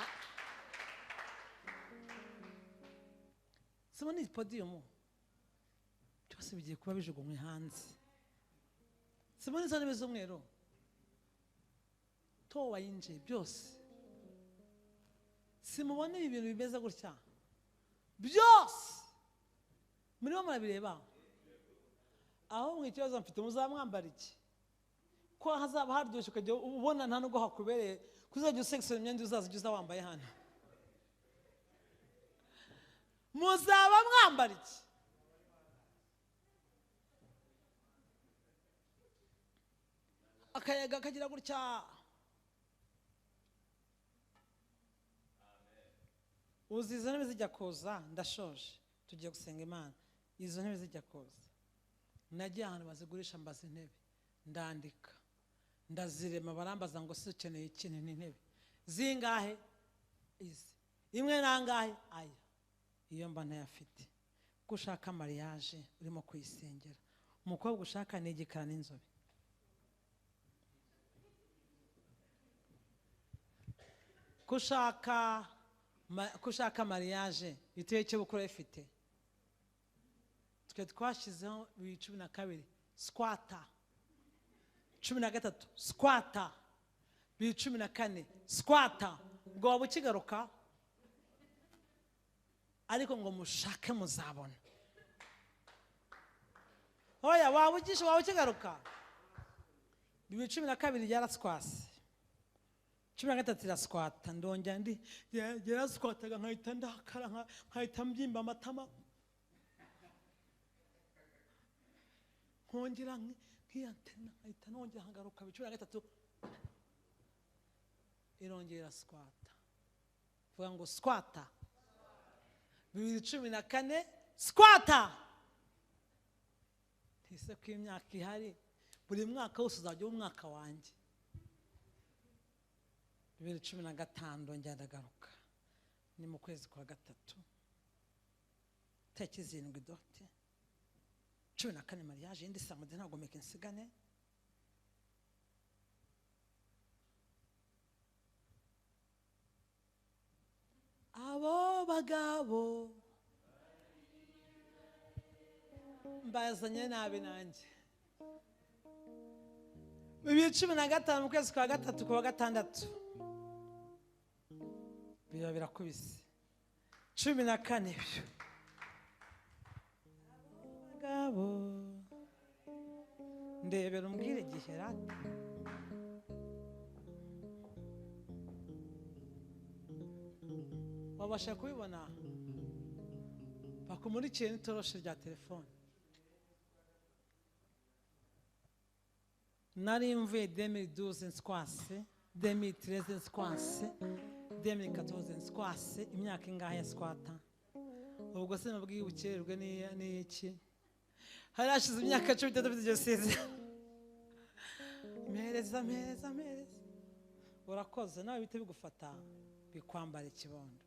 Sibona iyi podium byose bigiye kuba bijugunywe hanze. Sibona izo ntebe z'umweru towa yinjiye byose. Simubona ibi bintu bimeze gutya byose murimo murabireba. Aho mu ikibazo mfite muzamwambara iki? Ko hazaba haryoshye ukajya ubona nta nubwo hakubereye, kuzajya usekisora imyenda uzaza ujya wambaye hano. Muzaba mwambara iki? Akayaga kagira gutya. Uzi izo ntebe zijya kuza, ndashoje tugiye gusenga Imana. Izo ntebe zijya kuza, nagiye ahantu bazigurisha mbaza intebe, ndandika ndazirema, barambaza ngo se ukeneye ikintu n'intebe zingahe? Izi imwe nangahe? Aya iyo mba ntayafite. Ko ushaka mariage urimo kuyisengera, umukobwa ushaka ni igikara n'inzobe. Ko ushaka mariage iteye cyo bukora ifite. Twe twashizeho 2012 squata, 13 squata, 2014 squata. Ngo waba ukigaruka ariko ngo mushake muzabona. Oya waba ugisha, waba ukigaruka. 2012 yarasquase, 13 irasquata, ndongera ndi yarasquataga nkahita ndakara, nkahita mbyimba amatama, nkongera nkiyantena, nkahita nongera nkagaruka. 13 irongera squata. Vuga ngo squata. 2014 squata. Ntise ko imyaka ihari, buri mwaka wose uzajya umwaka wanjye. 2015 ndongera ndagaruka, ni mu kwezi kwa 3 tariki 7 dote 14 mariage indi samedi ntabwo meke nsigane. Abo bagabo mbazanye nabi nanjye. 2015 mu kwezi kwa 3 kuwa 6 biba birakubise. 14 bagabo ndebera umbwire igihe rata. Wabasha kubibona bakumurikiye n'itoroshi rya telefone. Nari mvuye 2012 nsquase, 2013 nsquase, 2014 nsquase, imyaka ingahe ya squata. Ubwo se nabwiye ubukererwe ni iki? Hari hashize imyaka 13 mfite iryo sezerano. Mpereza mpereza mpereza. Urakoze nawe bite bigufata bikwambara ikibondo.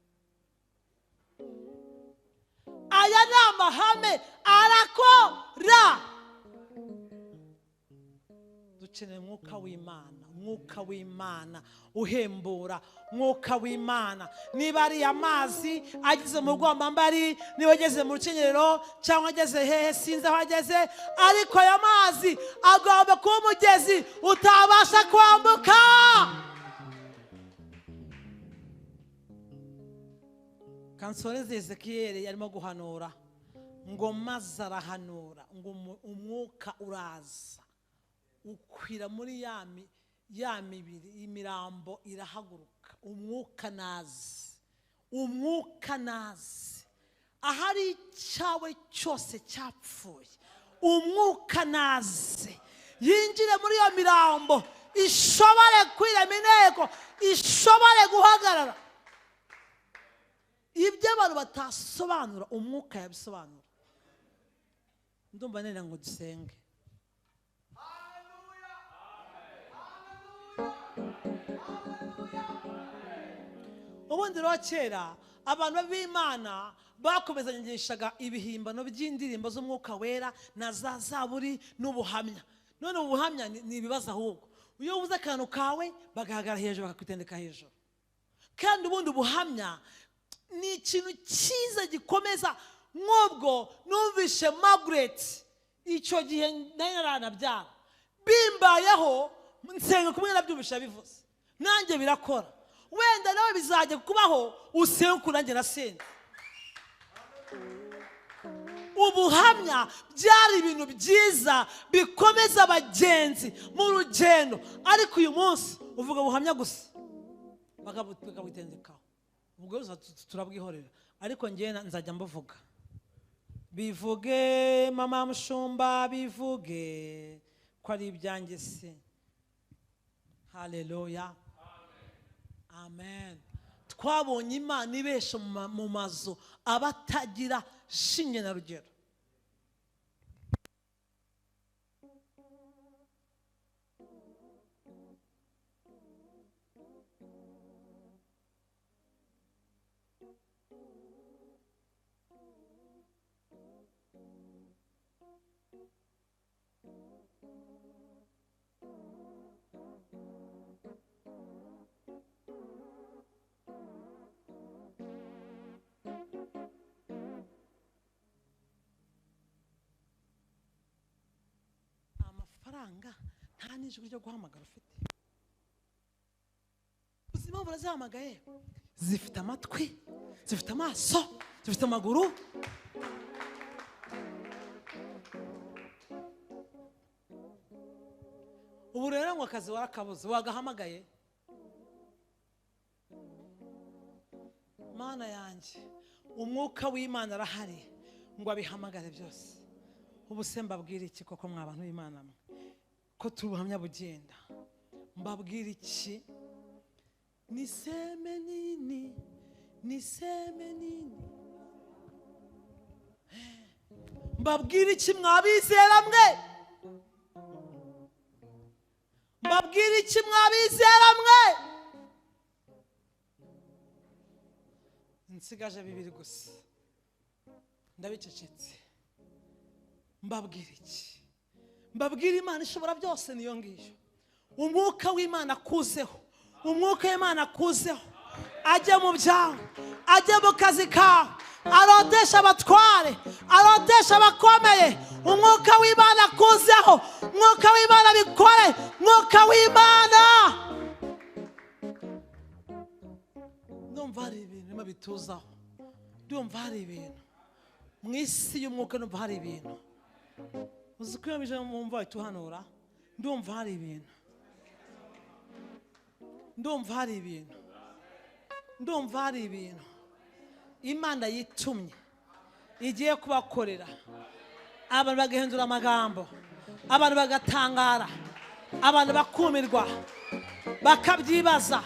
Aya ni amahame arakora. Dukeneye umwuka w'Imana, umwuka w'Imana uhembura, umwuka w'Imana. Niba ari amazi ageze mu rwambambari, niba ageze mu rukenyerero cyangwa ageze hehe sinzi aho ageze, ariko aya mazi agomba kuba umugezi utabasha kwambuka. Kansoreze Ezekiel yarimo guhanura ngo maze arahanura ngo umwuka uraza ukwira muri ya mibiri, imirambo irahaguruka. Umwuka nazi, umwuka nazi ahari icyawe cyose cyapfuye, umwuka nazi yinjire muri iyo mirambo, ishobore kwirema inteko, ishobore guhagarara. Ibyo abantu batasobanura umwuka yabisobanura. Ndumva nera ngo dusenge. Ubundi rero kera abantu b'Imana bakomezanyishaga ibihimbano by'indirimbo z'umwuka wera na za zaburi n'ubuhamya. None ubuhamya ni ibibazo ahubwo. Iyo ubuze akantu kawe bagahagarara hejuru bakakwitendeka hejuru. Kandi ubundi ubuhamya ni ikintu cyiza gikomeza. Nk'ubwo numvishe Margaret icyo gihe nari naranabyara, bimbayeho nsenga kumwe nabyumvishe bivuze, nanjye birakora. Wenda nawe bizajya kubaho usenga nanjye nasenze. Ubuhamya byari ibintu byiza bikomeza abagenzi mu rugendo, ariko uyu munsi uvuga ubuhamya gusa bakabutendekaho. Ubwo turabwihorera, ariko njye nzajya mbuvuga. Bivuge mama mushumba, bivuge ko ari ibyanjye se. Haleluya, amen. Twabonye Imana ibesha mu mazu abatagira shinge na rugero. Amafaranga nta n'ijwi ryo guhamagara ufite. Ubuzima burazihamagaye, zifite amatwi, zifite amaso, zifite amaguru. Ubu rero ngo akazi warakabuze wagahamagaye. Mana yanjye, umwuka w'Imana arahari ngo abihamagare byose. Ubu se mbabwira iki koko mwa bantu b'Imana mwe, ko tubuhamya bugenda? Mbabwira iki? Niseme nini, niseme nini? Mbabwira iki mwabizera mwe? Mbabwira iki mwabizera mwe? Nsigaje bibiri gusa, ndabicecetse. Mbabwira iki? Mbabwira Imana ishobora byose niyo ngiyo. Umwuka w'Imana akuzeho, umwuka w'Imana akuzeho, ajye mu byawe, ajye mu kazi kawe, arotesha abatware, arotesha abakomeye. Umwuka w'Imana akuzeho, umwuka w'Imana bikore, umwuka w'Imana. Ndumva hari ibintu birimo bituzaho, ndumva hari ibintu mu isi y'umwuka, ndumva hari ibintu. Uzi ko iyo bije mu mva ituhanura, ndumva hari ibintu, ndumva hari ibintu, ndumva hari ibintu Imana yitumye igiye kubakorera. Abantu bagahindura amagambo, abantu bagatangara, abantu bakumirwa, bakabyibaza.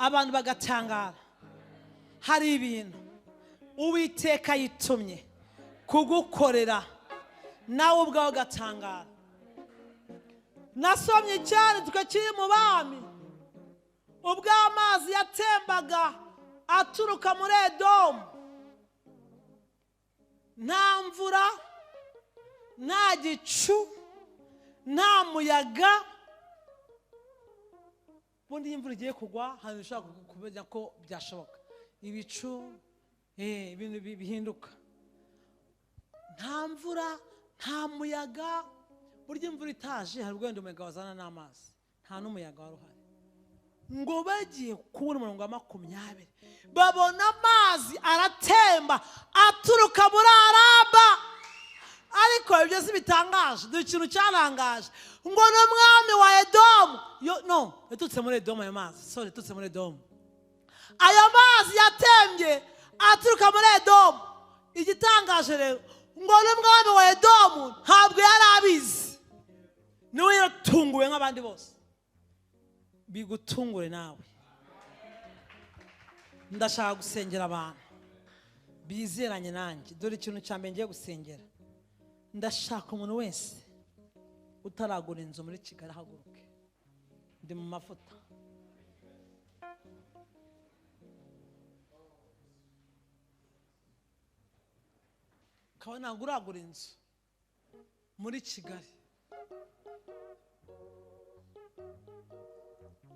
Abantu bagatangara. Hari ibintu Uwiteka yitumye kugukorera nawe ubwawe ugatangara. Nasomye icyanditswe kiri mu bami, ubwo amazi yatembaga aturuka muri Edomu, nta mvura, nta gicu, nta muyaga. Ubundi iyo imvura igiye kugwa hari ushobora kumenya ko byashoboka, ibicu, ibintu bihinduka. Nta mvura, nta muyaga. Burya imvura itaje hari ubwo umuyaga wazana n'amazi, nta n'umuyaga wari uhari. Ngo bagiye kubona umurongo wa 20 babona amazi aratemba aturuka muri Araba. Ariko ibyo si bitangaje, dore ikintu cyarangaje, ngo n'umwami wa Edomu, no yaturutse muri Edomu ayo mazi, sorry, yaturutse muri Edomu. Ayo mazi yatembye aturuka muri Edomu. Igitangaje rero, ngo n'umwami wa Edomu ntabwo yari abizi, niwe yatunguwe nk'abandi bose. Bigutungure nawe. Ndashaka gusengera abantu bizeranye nanjye. Dore ikintu cya mbere ngiye gusengera, ndashaka umuntu wese utaragura inzu muri Kigali ahaguruke. Ndi mu mavuta. Kawe ntabwo uragura inzu muri Kigali,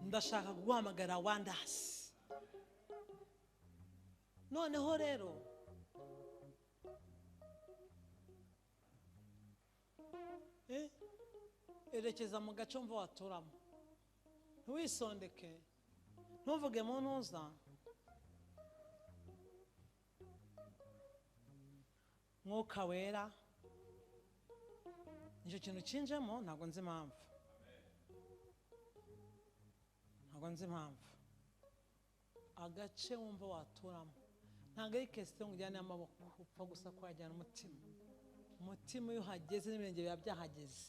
ndashaka guhamagara Wandasi. Noneho rero erekeza mu gace mva waturamo, ntiwisondeke, ntuvuge mu ntuza. Mwuka Wera, nicyo kintu kinjemo, ntabwo nzi impamvu, ntabwo nzi impamvu. Agace wumva waturamo ntabwo ari kesite ngo ujyane amaboko, upfa gusa kuhajyana umutima. Umutima iyo uhageze n'ibirenge biba byahageze,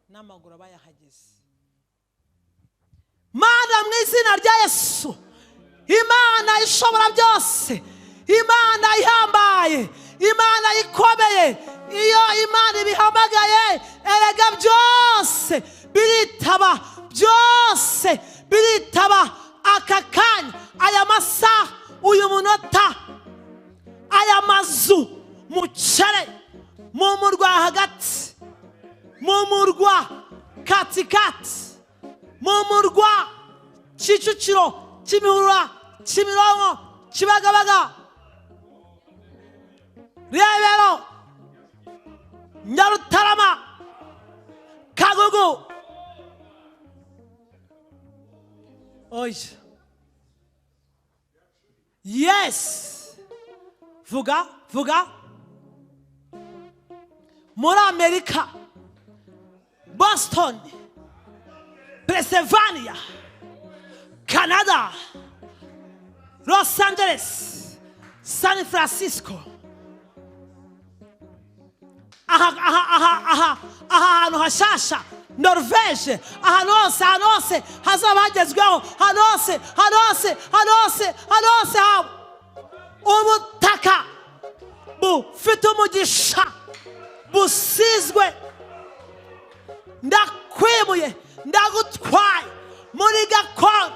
n'amaguru aba yahageze. Mana, mu izina rya Yesu, Imana ishobora byose, Imana ihambaye, Imana ikomeye, iyo Imana ibihamagaye erega byose biritaba, byose biritaba. Aka kanya, aya masaha, uyu munota, aya mazu mucare mu murwa hagati, mu murwa katikati, mu murwa Kicukiro, Kimihurura, Kimironko, Kibagabaga, Rebero, Nyarutarama, Kagugu. Oya, yes, vuga vuga. Muri Amerika, Boston, Pennsylvania, Canada, Los Angeles, San Francisco. Aha aha aha aha aha hantu hashasha, Norvege, ahantu hose, ahantu hose hazaba hagezweho, ahantu hose, ahantu hose, ahantu hose, ahantu hose haba ubutaka bufite umugisha busizwe. Ndakwimuye, ndagutwaye muri gakondo,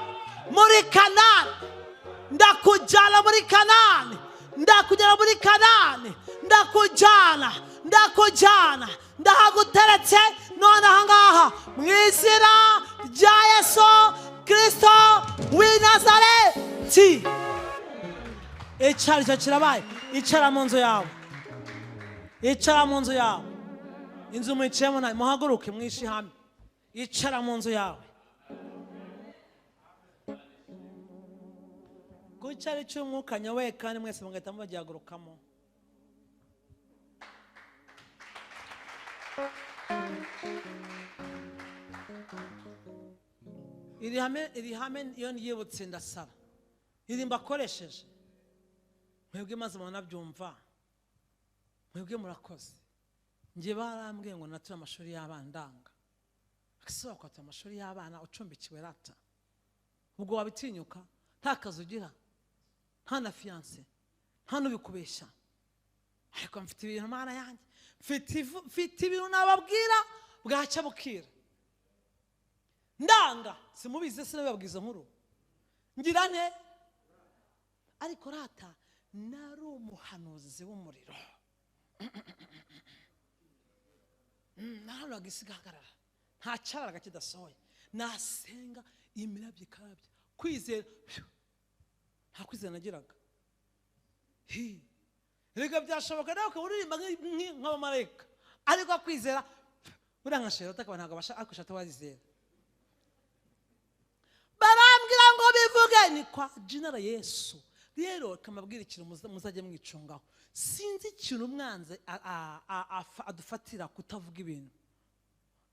muri Kanani, ndakujyana muri Kanani, ndakujyana muri Kanani, ndakujyana, ndakujyana, ndahaguteretse none aha ngaha mu izina rya Yesu Kristo w'i Nazareti. Icara, icyo kirabaye. Icara mu nzu yawe, icara mu nzu yawe. Inzu mwicayemo nawe muhaguruke mwishe hamwe. Icara mu nzu yawe. Ku cyari cy'umwuka nyoboye kandi mwese mugahita mugihagurukamo. Iri hame iyo niyibutse ndasaba, iri mbakoresheje mwebwe maze muranabyumva, mwebwe murakoze. Njye barambwiye ngo nature amashuri y'abana ndanga. Ese wakwatura amashuri y'abana ucumbikiwe rata? Ubwo wabitinyuka? Nta kazi ugira, nta na fiyanse, nta n'ubikubeshya. Ariko mfite ibintu Mana yanjye, mfite ibintu nababwira bwacya bukira. Ndanga simubize, sinababwiza nkuru ngira nte. Ariko rata nari umuhanuzi w'umuriro, nahanuraga isi igahagarara, nta cyaraga kidasohoye. Nasenga imirabyo ikarabya, kwizera nta kwizera nagiraga. Reka byashoboka nawe ukaba uririmba nk'abamarayika, ariko kwizera buriya nka Sherota akaba ntabwo abasha, ariko Sherota wazizera. Barambwira ngo bivuge ni kwa jina la Yesu. Rero kamabwira ikintu muzajye mwicungaho. Sinzi ikintu umwanzi adufatira kutavuga ibintu,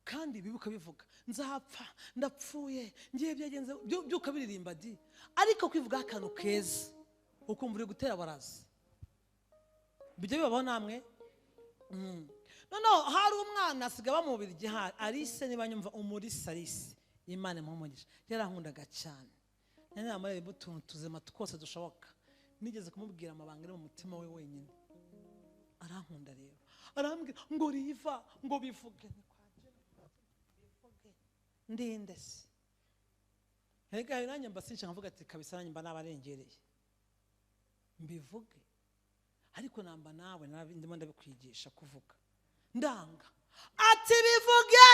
kandi bibuka bivuga nzapfa, ndapfuye, ngiye byagenze, byuka biririmba di. Ariko kwivuga akantu keza ukumva uri gutera baraza, bijya bibaho namwe. Noneho hari umwana asiga bamubira igihari, Alice niba nyumva umurisa Alice, Imana imuha, yarankundaga cyane. Nari namureba utuntu tuzima twose dushoboka. Nigeze kumubwira amabanga ari mu mutima we wenyine, arankunda. Rero arambwira ngo riva ngo bivuge, ndinde se. Rega nanjye mba sinshaka mvuga ati kabisa nanjye mba nabarengereye mbivuge, ariko namba nawe ndimo ndabikwigisha kuvuga. Ndanga ati bivuge,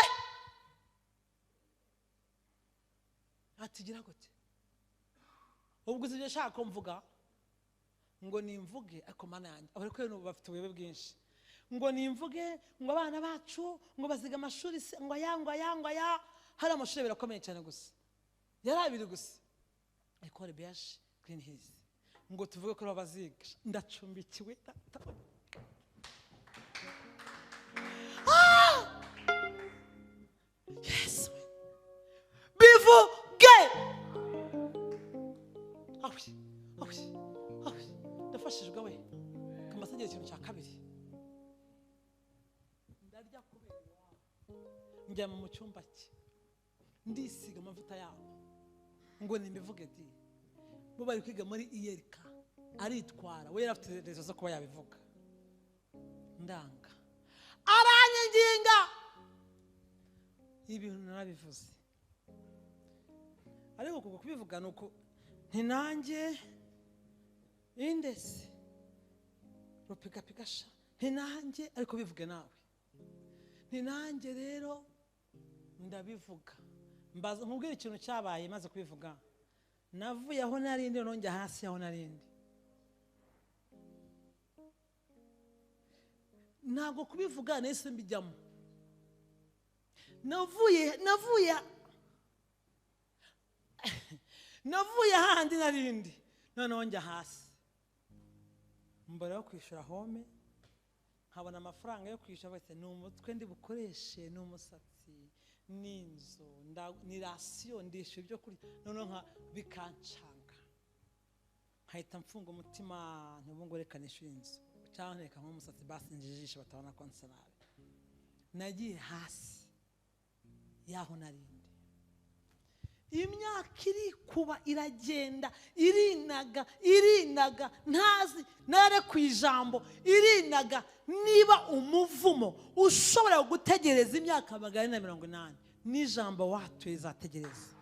ati gira gute. Ubwo uzi ibyo nshaka ko mvuga, ngo nimvuge, ariko Mana yanjye abariko rero bafite ubuyobe bwinshi. Ngo nimvuge ngo abana bacu ngo baziga amashuri se, ngo aya ngo aya ngo aya. Hari amashuri abiri akomeye cyane gusa, yari abiri gusa, Ecole BH Green Hills, ngo tuvuge ko baziga. Ndacumbikiwe Yes, bivuge. Awi awi awi, ndafashijwe we. Kamasengera ikintu cya kabiri, ndarya kubera iwabo, njya mu cyumba cye, ndisiga amavuta yabo ngo nimbivuge di. Bo bari kwiga muri iyerika, aritwara we, yari afite rezo zo kuba yabivuga. Ndanga aranyanginga, ibintu narabivuze. Ariko kuko kubivuga nuko ntinange indese rupigapigasha, ntinange, ariko bivuge nawe ntinange. Rero ndabivuga, mbaza nkubwira ikintu cyabaye maze kubivuga. Navuye aho narindi nongera hasi aho narindi. Ntabwo kubivuga nahise mbijyamo. Navuye hahandi narindi, noneho njya hasi. Mbere yo kwishyura home, nkabona amafaranga yo kwishyura, bose ni umutwe ndi bukoreshe, ni umusatsi, ni inzu, ni rasiyo, ndishyura ibyo kurya, noneho bikancanga. Nkahita mfunga umutima, ntubu ngo reka nishyure inzu cyangwa reka nk'umusatsi basi njijishe batabona ko nsa nabi. Nagiye hasi yaho narindi. Imyaka iri kuba iragenda, irinaga irinaga, ntazi nare ku ijambo irinaga. Niba umuvumo ushobora gutegereza imyaka 480, n'ijambo watuye izategereza.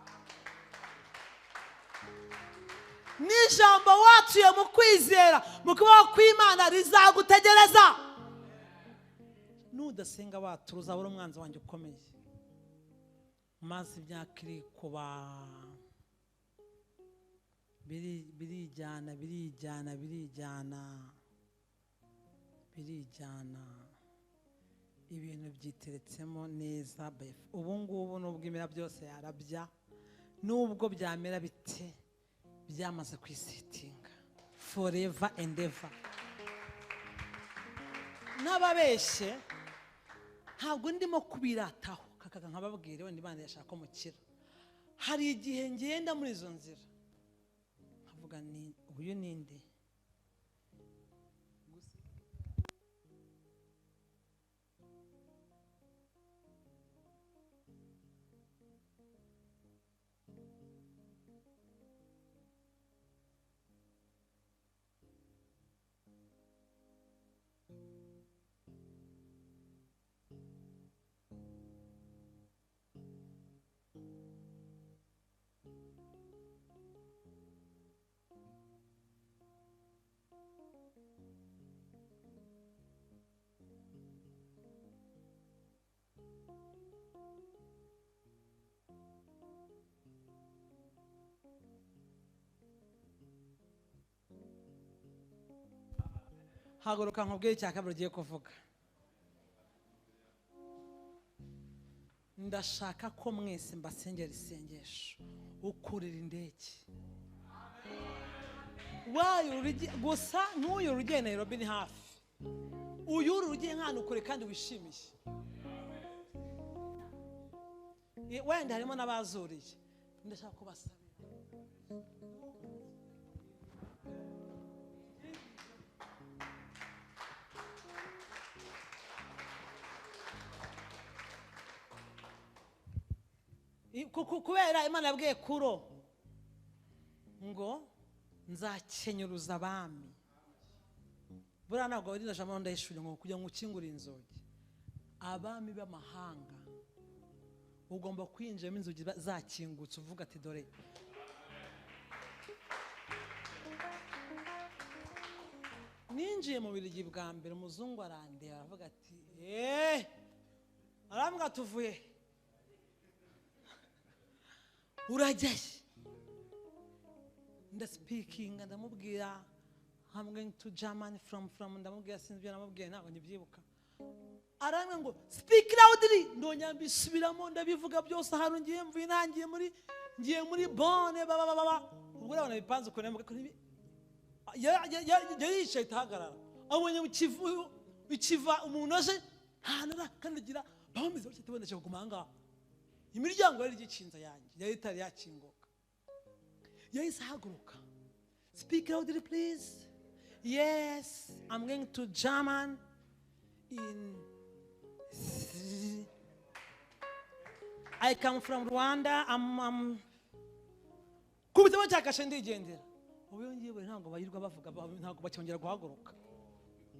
N'ijambo watuye mu kwizera, mu kubaho kw'Imana rizagutegereza. Nudasenga watura uzabura umwanzi wanjye ukomeye. Maze imyaka iri kuba birijyana birijyana birijyana birijyana, ibintu byiteretsemo neza. Ubu ngubu nubwo imera byose yarabya, nubwo byamera bite, byamaze kwisitinga forever and ever. N'ababeshye ntabwo ndimo kubirataho, kakaga nkababwira wenda Imana yashaka ko mukira. Hari igihe ngenda muri izo nzira nkavuga ni uyu ninde. Haguruka nkubwire icya kabiri ugiye kuvuga. Ndashaka ko mwese mbasengera isengesho ukurira indege gusa nk'uyu ugiye Nairobi ni hafi, uyu ugiye nk'ahantu kure kandi wishimiye, wenda harimo n'abazuriye. Ndashaka kubasabira kubera Imana yabwiye Kuro ngo nzakenyuruza abami. Buriya ntabwo rino jambo ndayishuri ngo kugira ngo ukingure inzugi, abami b'amahanga ugomba kwinjiramo inzugi zakingutse, uvuga ati dore ninjiye mu Bubiligi bwa mbere, umuzungu arandeba aravuga ati arambwira tuvuye urajyaye. Ndasipikinga ndamubwira I'm going to Germany from ndamubwira sinzi ibyo namubwiye ntabwo nkibyibuka. Arambwira ngo speak loudly, ndongera mbisubiramo ndabivuga byose ahantu ngiye mvuye ntangiye muri ngiye muri Bonn baba baba. Ubwo urabona bipanze ukuntu yari yicaye itahagarara, abonye ikiva umuntu aje nta kandagira bameze batyo tubonetse kuguma aha ngaha. Imiryango yari igikinze yanjye yari itari yakinguka. Yahise ahaguruka, speak loudly please. Yes, I'm going to German in I come from Rwanda. I'm kubitamo cyakashe ndigendera. Ubu ngiye buri ntabwo bayirwa bavuga ntabwo bacyongera guhaguruka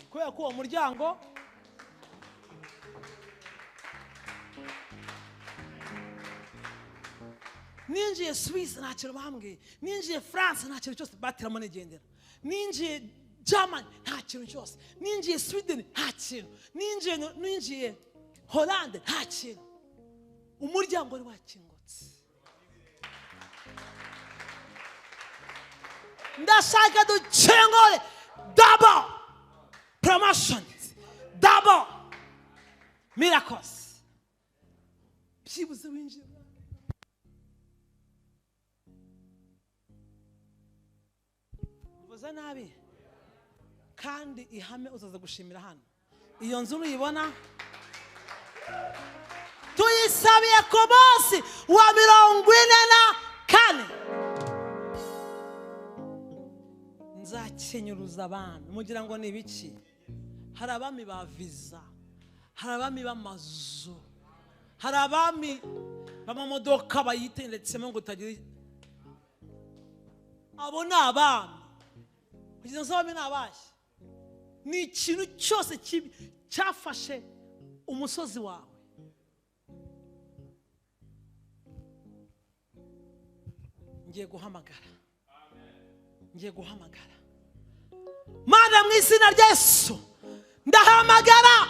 kubera ko uwo muryango ninjiye Suisse nta kintu bambwiye, ninjiye France nta kintu cyose bateramo nigendera, ninjiye Germany nta kintu cyose, ninjiye Sweden nta kintu, ninjiye Hollande nta kintu. Umuryango wari wakingutse. Ndashaka dukingure double promotions, double miracles. Byibuze winjiye mvuze nabi kandi ihame uzaza gushimira hano. Iyo nzu nuyibona tuyisabiye ku munsi wa 44. Nzakenyuruza abami. Mugira ngo ni ibiki? Hari abami ba visa, hari abami b'amazu, hari abami b'amamodoka bayitendetsemo ngo utagira. Abo ni abami. Kugira ngo abami ni abahe? Ni ikintu cyose cyafashe umusozi wawe. Ngiye guhamagara, ngiye guhamagara Mana mu izina rya Yesu. Ndahamagara,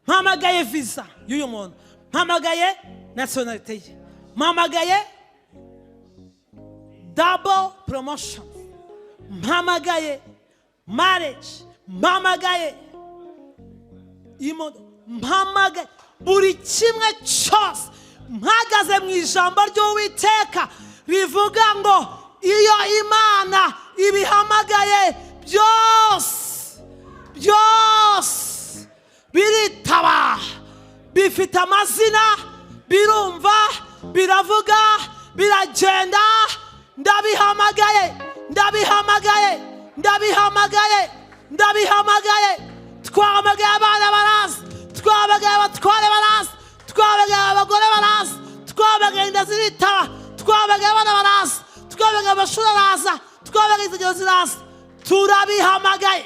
mpamagaye visa y'uyu muntu, mpamagaye nationality ye, mpamagaye double promotion, mpamagaye marriage, mpamagaye mpamagaye buri kimwe cyose. Mpagaze mu ijambo ry'Uwiteka rivuga ngo iyo Imana ibihamagaye byose byose biritaba, bifite amazina, birumva, biravuga, biragenda. Ndabihamagaye, ndabihamagaye, ndabihamagaye, ndabihamagaye. Twahamagaye abana baraza, twahamagaye abatware baraza, twahamagaye abagore baraza, twahamagaye inda ziritaba, twahamagaye abana baraza, twahamagaye amashuri araza, twahamagaye insengero ziraza. Turabihamagaye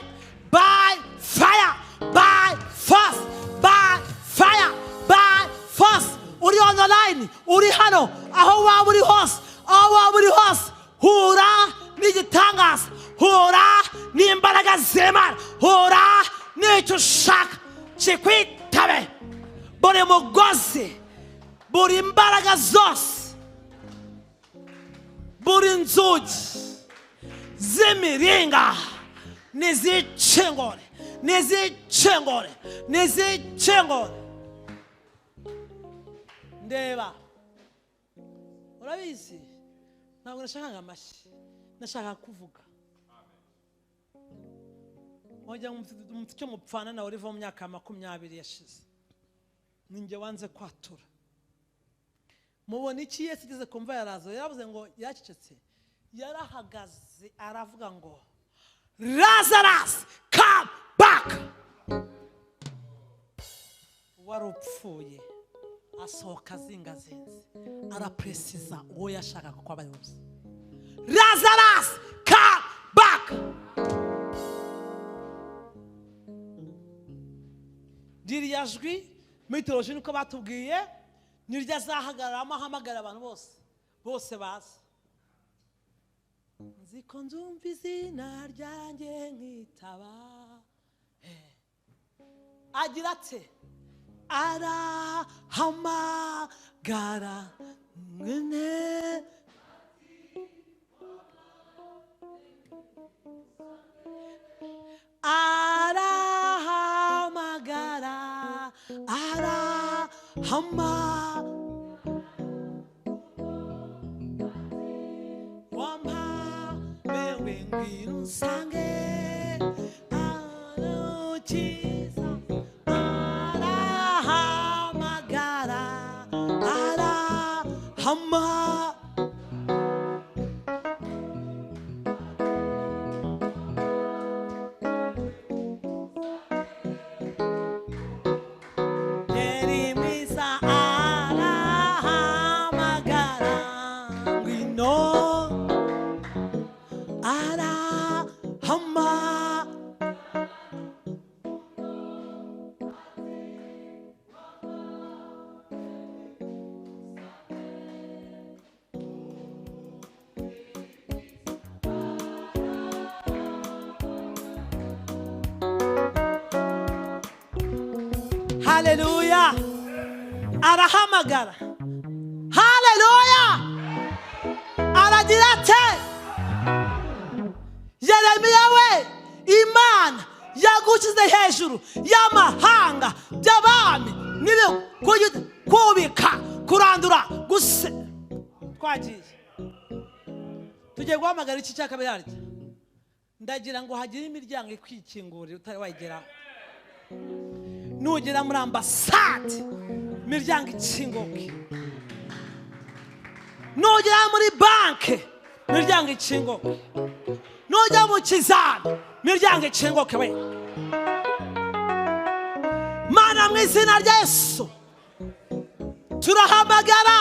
by fire, by force, by fire, by force. Uri online, uri hano, aho waba uri hose, aho waba uri hose, hura n'igitangaza, hura n'imbaraga z'Imana, hura n'icyo ushaka kikwitabe. Buri mugozi, buri mbaraga zose, buri nzugi z'imiringa nizikingure, nizikingure, nizikingure. Ndeba, urabizi ntabwo nashakaga amashyi, nashakaga kuvuga. Wajya mufite icyo mupfana nawe uriva mu myaka 20 yashize, ninjye wanze kwatura. Mubona iki Yesu igeze kumva ya Lazaro yaravuze ngo yacecetse, yarahagaze aravuga ngo Lazarus come back. Wari upfuye asohoka azingazinze, arapresiza uwo yashakaga ko aba yose. Lazarus come back. Ririya jwi muri teoloji niko batubwiye, niryo azahagararamo ahamagara abantu bose, bose baza. Nzi ko nzumva izina ryanjye nkitaba. Agira ati arahamagara mwene arahamagara arahama wampa wewe ngwino unsange arukiza arahamagara arahama. Haleluya, arahamagara. Haleluya, aragira ati Yeremiya we, Imana yagushyize hejuru y'amahanga by'abami kubika, kurandura, guse. Twagiye tugiye guhamagara iki cya kabiri harya, ndagira ngo hagire imiryango ikwikingurira utari wayigeraho. Nugera muri ambasade imiryango ikinguke, nugera muri banki imiryango ikinguke, nujya mu kizami imiryango ikinguke. We Mana, mu izina rya Yesu turahamagara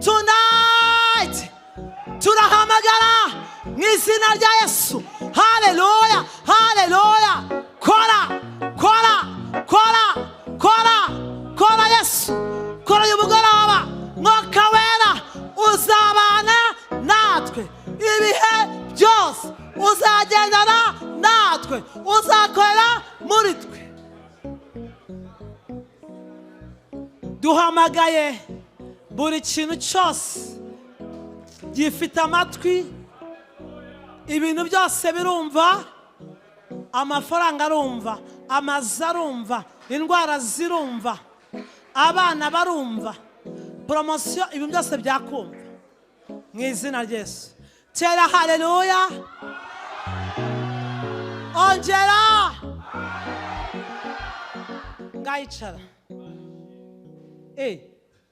tonight, turahamagara mu izina rya Yesu. Haleluya, haleluya. Kora, kora, kora, kora, kora Yesu, kora uyu mugoroba. Mwuka Wera uzabana natwe ibihe byose, uzagendana natwe, uzakorera muri twe. Duhamagaye buri kintu cyose gifite amatwi, ibintu byose birumva, amafaranga arumva, amazu arumva, indwara zirumva, abana barumva, poromosiyo, ibintu byose byakumva mu izina rya Yesu. Tera haleluya, ongera ngayicara.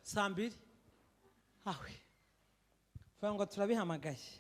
Saa 2 awe ngo turabihamagaye.